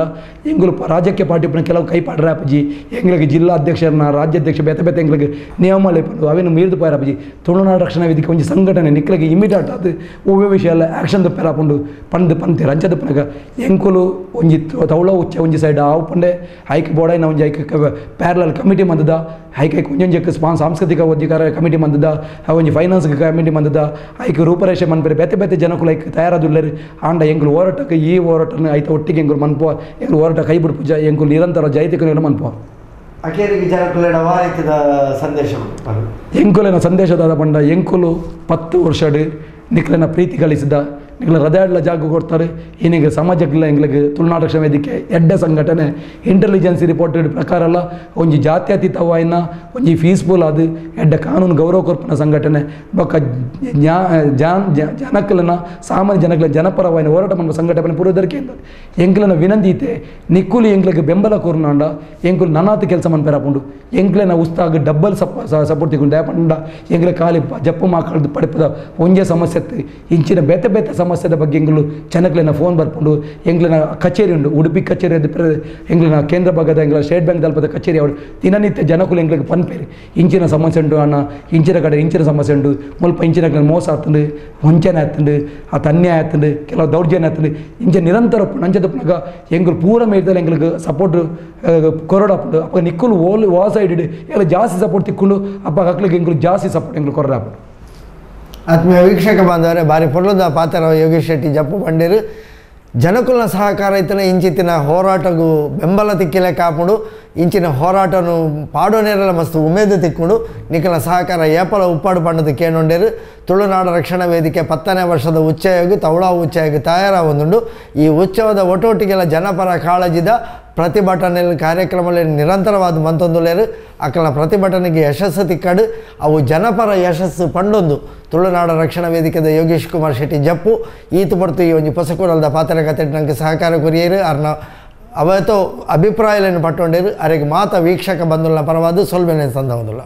ಎಂಗ್ಲು ರಾಜ್ಯಕ್ಕೆ ಪಾರ್ಟಿ ಕೆಲವು ಕೈ ಪಾಡ್ರಾಪಜಿ ಎಂಗ್ಲಿಗೆ ಜಿಲ್ಲಾ ಅಧ್ಯಕ್ಷರನ್ನ ರಾಜ್ಯಾಧ್ಯಕ್ಷ ಬೇತೆ ಬೇತೆ ಎಂಗ್ಲಿಗೆ ನಿಯಮ ಅವೇನು ಮೀರಿದು ಪಾಯರಾಪಜಿ ತುಳುನಾಡು ರಕ್ಷಣಾ ವೇದಿಕೆ ಒಂಜಿ ಸಂಘಟನೆ ನಿಕ್ಲಿಗೆ ಇಮಿಡಿಯೇಟ್ ಅದು ಒವ್ವೆ ವಿಷಯ ಎಲ್ಲ ಆ್ಯಕ್ಷನ್ ಪೆರಾಪುಂಡು ಪಂದು ಪಂತೆ ರಂಚದ ಪನಗ ಎಂಕುಲು ಒಂಜಿ ತೌಳ ಉಚ್ಚ ಒಂಜಿ ಸೈಡ್ ಆವು ಪಂಡೆ ಹೈಕ್ ಬೋಡೈನ ಒಂಜಿ hike parallel committee ಮಂದದ hike hike ಒಂಜೊಂಜಕ್ಕೆ ಸಾಂಸ್ಕೃತಿಕ ಅಧಿಕಾರ ಕಮಿಟಿ ಮಂದದ ಒಂಜಿ ಫೈನಾನ್ಸ್ ಕಮಿಟಿ ಮಂದದ ಹೈಕ್ ರೂಪರೇಷೆ ಮನ್ಪೆರೆ ಬೇತೆ ಬೇತೆ ಜನಕುಲು ಐಕ್ ತಯಾರಾದುಲ್ಲೇರು ಆಂಡ ಎಂಕುಲು ಹೋರಾಟಕ್ಕೆ ಈ ಹೋರಾಟನ ಐತ ಒಟ್ಟಿಗೆ ಎಂಕುಲು ಮನ್ಪುವ ಎಂಕುಲು ಹೋರಾಟ ಕೈ ಬಿಡ್ಪುಜ ಎಂಕುಲು ನಿರಂತರ ಜೈತಿಕ ಮನ್ಪುವ ಅಕೇರಿಗೆ ಜನಕುಲೆಡ ವಾರಿತದ ಸಂದೇಶ ಎಂಕುಲೆನ ಸಂದೇಶದಾದ ಪಂಡ ಎಂಕುಲು 10 ವರ್ಷಡ್ ನಿಕ್ಲೆನ ಪ್ರೀತಿ ಗಳಿಸಿದ ನಿಕ್ಲೆ ಹೃದಯಡ್ಲ ಜಾಗ ಕೊಡ್ತಾರೆ ಇನ್ನೀಗ ಸಮಾಜಕ್ಕೆಲ್ಲ ಎಂಗ್ಲಿಗೆ ತುಳುನಾಡು ರಕ್ಷಣಾ ವೇದಿಕೆ ಎಡ್ಡೆ ಸಂಘಟನೆ ಇಂಟೆಲಿಜೆನ್ಸ್ ರಿಪೋರ್ಟ್ ಪ್ರಕಾರ ಅಲ್ಲ ಒಂಜಿ ಜಾತ್ಯತೀತವಾಯಿನ ಒಂಜಿ ಪೀಸ್ಫುಲ್ ಅದು ಎಡ್ಡೆ ಕಾನೂನು ಗೌರವ ಕೊರ್ಪುನ ಸಂಘಟನೆ ಬೊಕ್ಕ ಜನಕ್ಲೆನ ಸಾಮಾನ್ಯ ಜನಕ್ಲೆ ಜನಪರವಾಯಿನ ಹೋರಾಟ ಮಾಡುವ ಸಂಘಟನೆ ಪೂರ್ವದರಿಕೆ ಎಂಕ್ಲೆನ ವಿನಂತಿ ಇತ್ತೆ ನಿಕ್ಕುಲು ಎಂಕ್ಲೆಗ್ ಬೆಂಬಲ ಕೊರ್ನಾಂಡ ಎಂಕುಲು ನನಾತ್ ಕೆಲಸ ಮನ್ಪೆರಾಪುಂಡು ಎಂಕ್ಲೆನ ಉಸ್ತಾಗ ಡಬ್ಬಲ್ ಸಪೋರ್ಟ್ ತಿಕ್ಕೊಂಡು ಯಾಪಂಡ ಎಂಕ್ಲೆ ಖಾಲಿ ಜಪ್ಪು ಮಾಕಳ್ದು ಪಡೆಪದ ಒಂಜೇ ಸಮಸ್ಯೆ ಇಂಚಿನ ಬೇತೆ ಬೇತೆ ಸಮಸ್ಯೆ ಬಗ್ಗೆ ಎಂಗ್ಲು ಜನಕ್ಲೆನ ಫೋನ್ ಬರ್ಪುಂಡು ಎಂಗ್ಲೆನ ಕಚೇರಿ ಉಂಡು ಉಡುಪಿ ಕಚೇರಿ ಎಂಗ್ಲೆನ ಕೇಂದ್ರ ಭಾಗದ ಎಂಗ್ಲ ಸ್ಟೇಟ್ ಬ್ಯಾಂಕ್ ದಲ್ಪದ ಕಚೇರಿ ಅವರು ದಿನನಿತ್ಯ ಜನಕುಲು ಎಂಗ್ಲಿಗೆ ಪನ್ಪೇರಿ ಇಂಚಿನ ಸಮಸ್ಯೆ ಉಂಡು ಉಂಡು ಅಣ್ಣ, ಇಂಚಿನ ಕಡೆ ಇಂಚಿನ ಸಮಸ್ಯೆ ಉಂಡು, ಮುಲ್ಪ ಇಂಚಿನ ಮೋಸ ಆತುಂಡು, ವಂಚನೆ ಆತುಂಡು, ಅತ್ತ ಅನ್ಯಾಯ ಆತುಂಡು, ಕೆಲವು ದೌರ್ಜನ್ಯ ಆತುಂಡು, ಇಂಚ ನಿರಂತರ ನಂಚದ ಪುನಗ ಎಂಕುಲು ಪೂರ ಮೇಯ್ದಲ್ಲ ಎಂಕ್ಲಿಗೆ ಸಪೋರ್ಟ್ ಕೊರಡಾಪುಂಡು. ಅಪ್ಪ ನಿಕ್ಕುಲು ಓಲ್ ವಾ ಸೈಡ್ ಎಲ್ಲ ಜಾಸ್ತಿ ಸಪೋರ್ಟ್ ತಿಕ್ಕೊಂಡು ಅಪ್ಪ ಅಕ್ಲಿಗೆ ಎಂಕುಲು ಜಾಸ್ತಿ ಸಪೋರ್ಟ್ ಎಂಕುಲು ಕೊರಡಾಪುಂಡು. ಆತ್ಮೀಯ ವೀಕ್ಷಕ ಬಾಂಧವರೇ, ಬಾರಿ ಪೊರ್ಲುದ ಪಾತ್ರ ಯೋಗೇಶ್ ಶೆಟ್ಟಿ ಜಪ್ಪು ಪಂಡೇರು. ಜನಕುಲ ಸಹಕಾರ ಇತ್ತನ ಇಂಚಿತ್ತಿನ ಹೋರಾಟಗೂ ಬೆಂಬಲ ತಿಕ್ಕಿಲೆ ಕಾಪುಂಡು, ಇಂಚಿನ ಹೋರಾಟನು ಪಾಡೋನೇರಲ ಮಸ್ತ್ ಉಮೇದು ತಿಕ್ಕೊಂಡು ನಿಕಲ ಸಹಕಾರ ಏಪಲ ಉಪ್ಪಾಡು ಪಂಡದು ಕೇನೊಂಡೇರು. ತುಳುನಾಡ ರಕ್ಷಣಾ ವೇದಿಕೆ 10ನೇ ವರ್ಷದ ಉಚ್ಚಯಗು ತವಳ ಉಚ್ಚಯಗು ತಯಾರಾಗೊಂದುಂಡು. ಈ ಉತ್ಸವದ ಒಟ್ಟೊಟ್ಟಿಗೆಲ್ಲ ಜನಪರ ಕಾಳಜಿದ ಪ್ರತಿಭಟನೆ ಕಾರ್ಯಕ್ರಮದಲ್ಲಿ ನಿರಂತರವಾದ ಮಂತೊಂದುಲೇರು. ಅಕಲ ಪ್ರತಿಭಟನೆಗೆ ಯಶಸ್ಸು ತಿಕ್ಕಡು ಅವು ಜನಪರ ಯಶಸ್ಸು ಪಂಡೊಂದು ತುಳುನಾಡ ರಕ್ಷಣಾ ವೇದಿಕೆದ ಯೋಗೇಶ್ ಕುಮಾರ್ ಶೆಟ್ಟಿ ಜಪ್ಪು ಈತು ಪಡ್ತು ಈ ಒಂಜಿ ಪೊಸಕೂರಲ್ದ ಪಾತ್ರ ಕತೆ ನಂಗೆ ಸಹಕಾರ ಕೊರಿಯರು ಅರ್ನ ಅವತ್ತೋ ಅಭಿಪ್ರಾಯಗಳನ್ನು ಪಟ್ಟೊಂಡೇರು. ಅರೆಗೆ ಮಾತ ವೀಕ್ಷಕ ಬಂಧುಲ ಪರವಾದ ಸೊಲ್ಮೆನೆ ಸಂದವದುಲ್ಲ.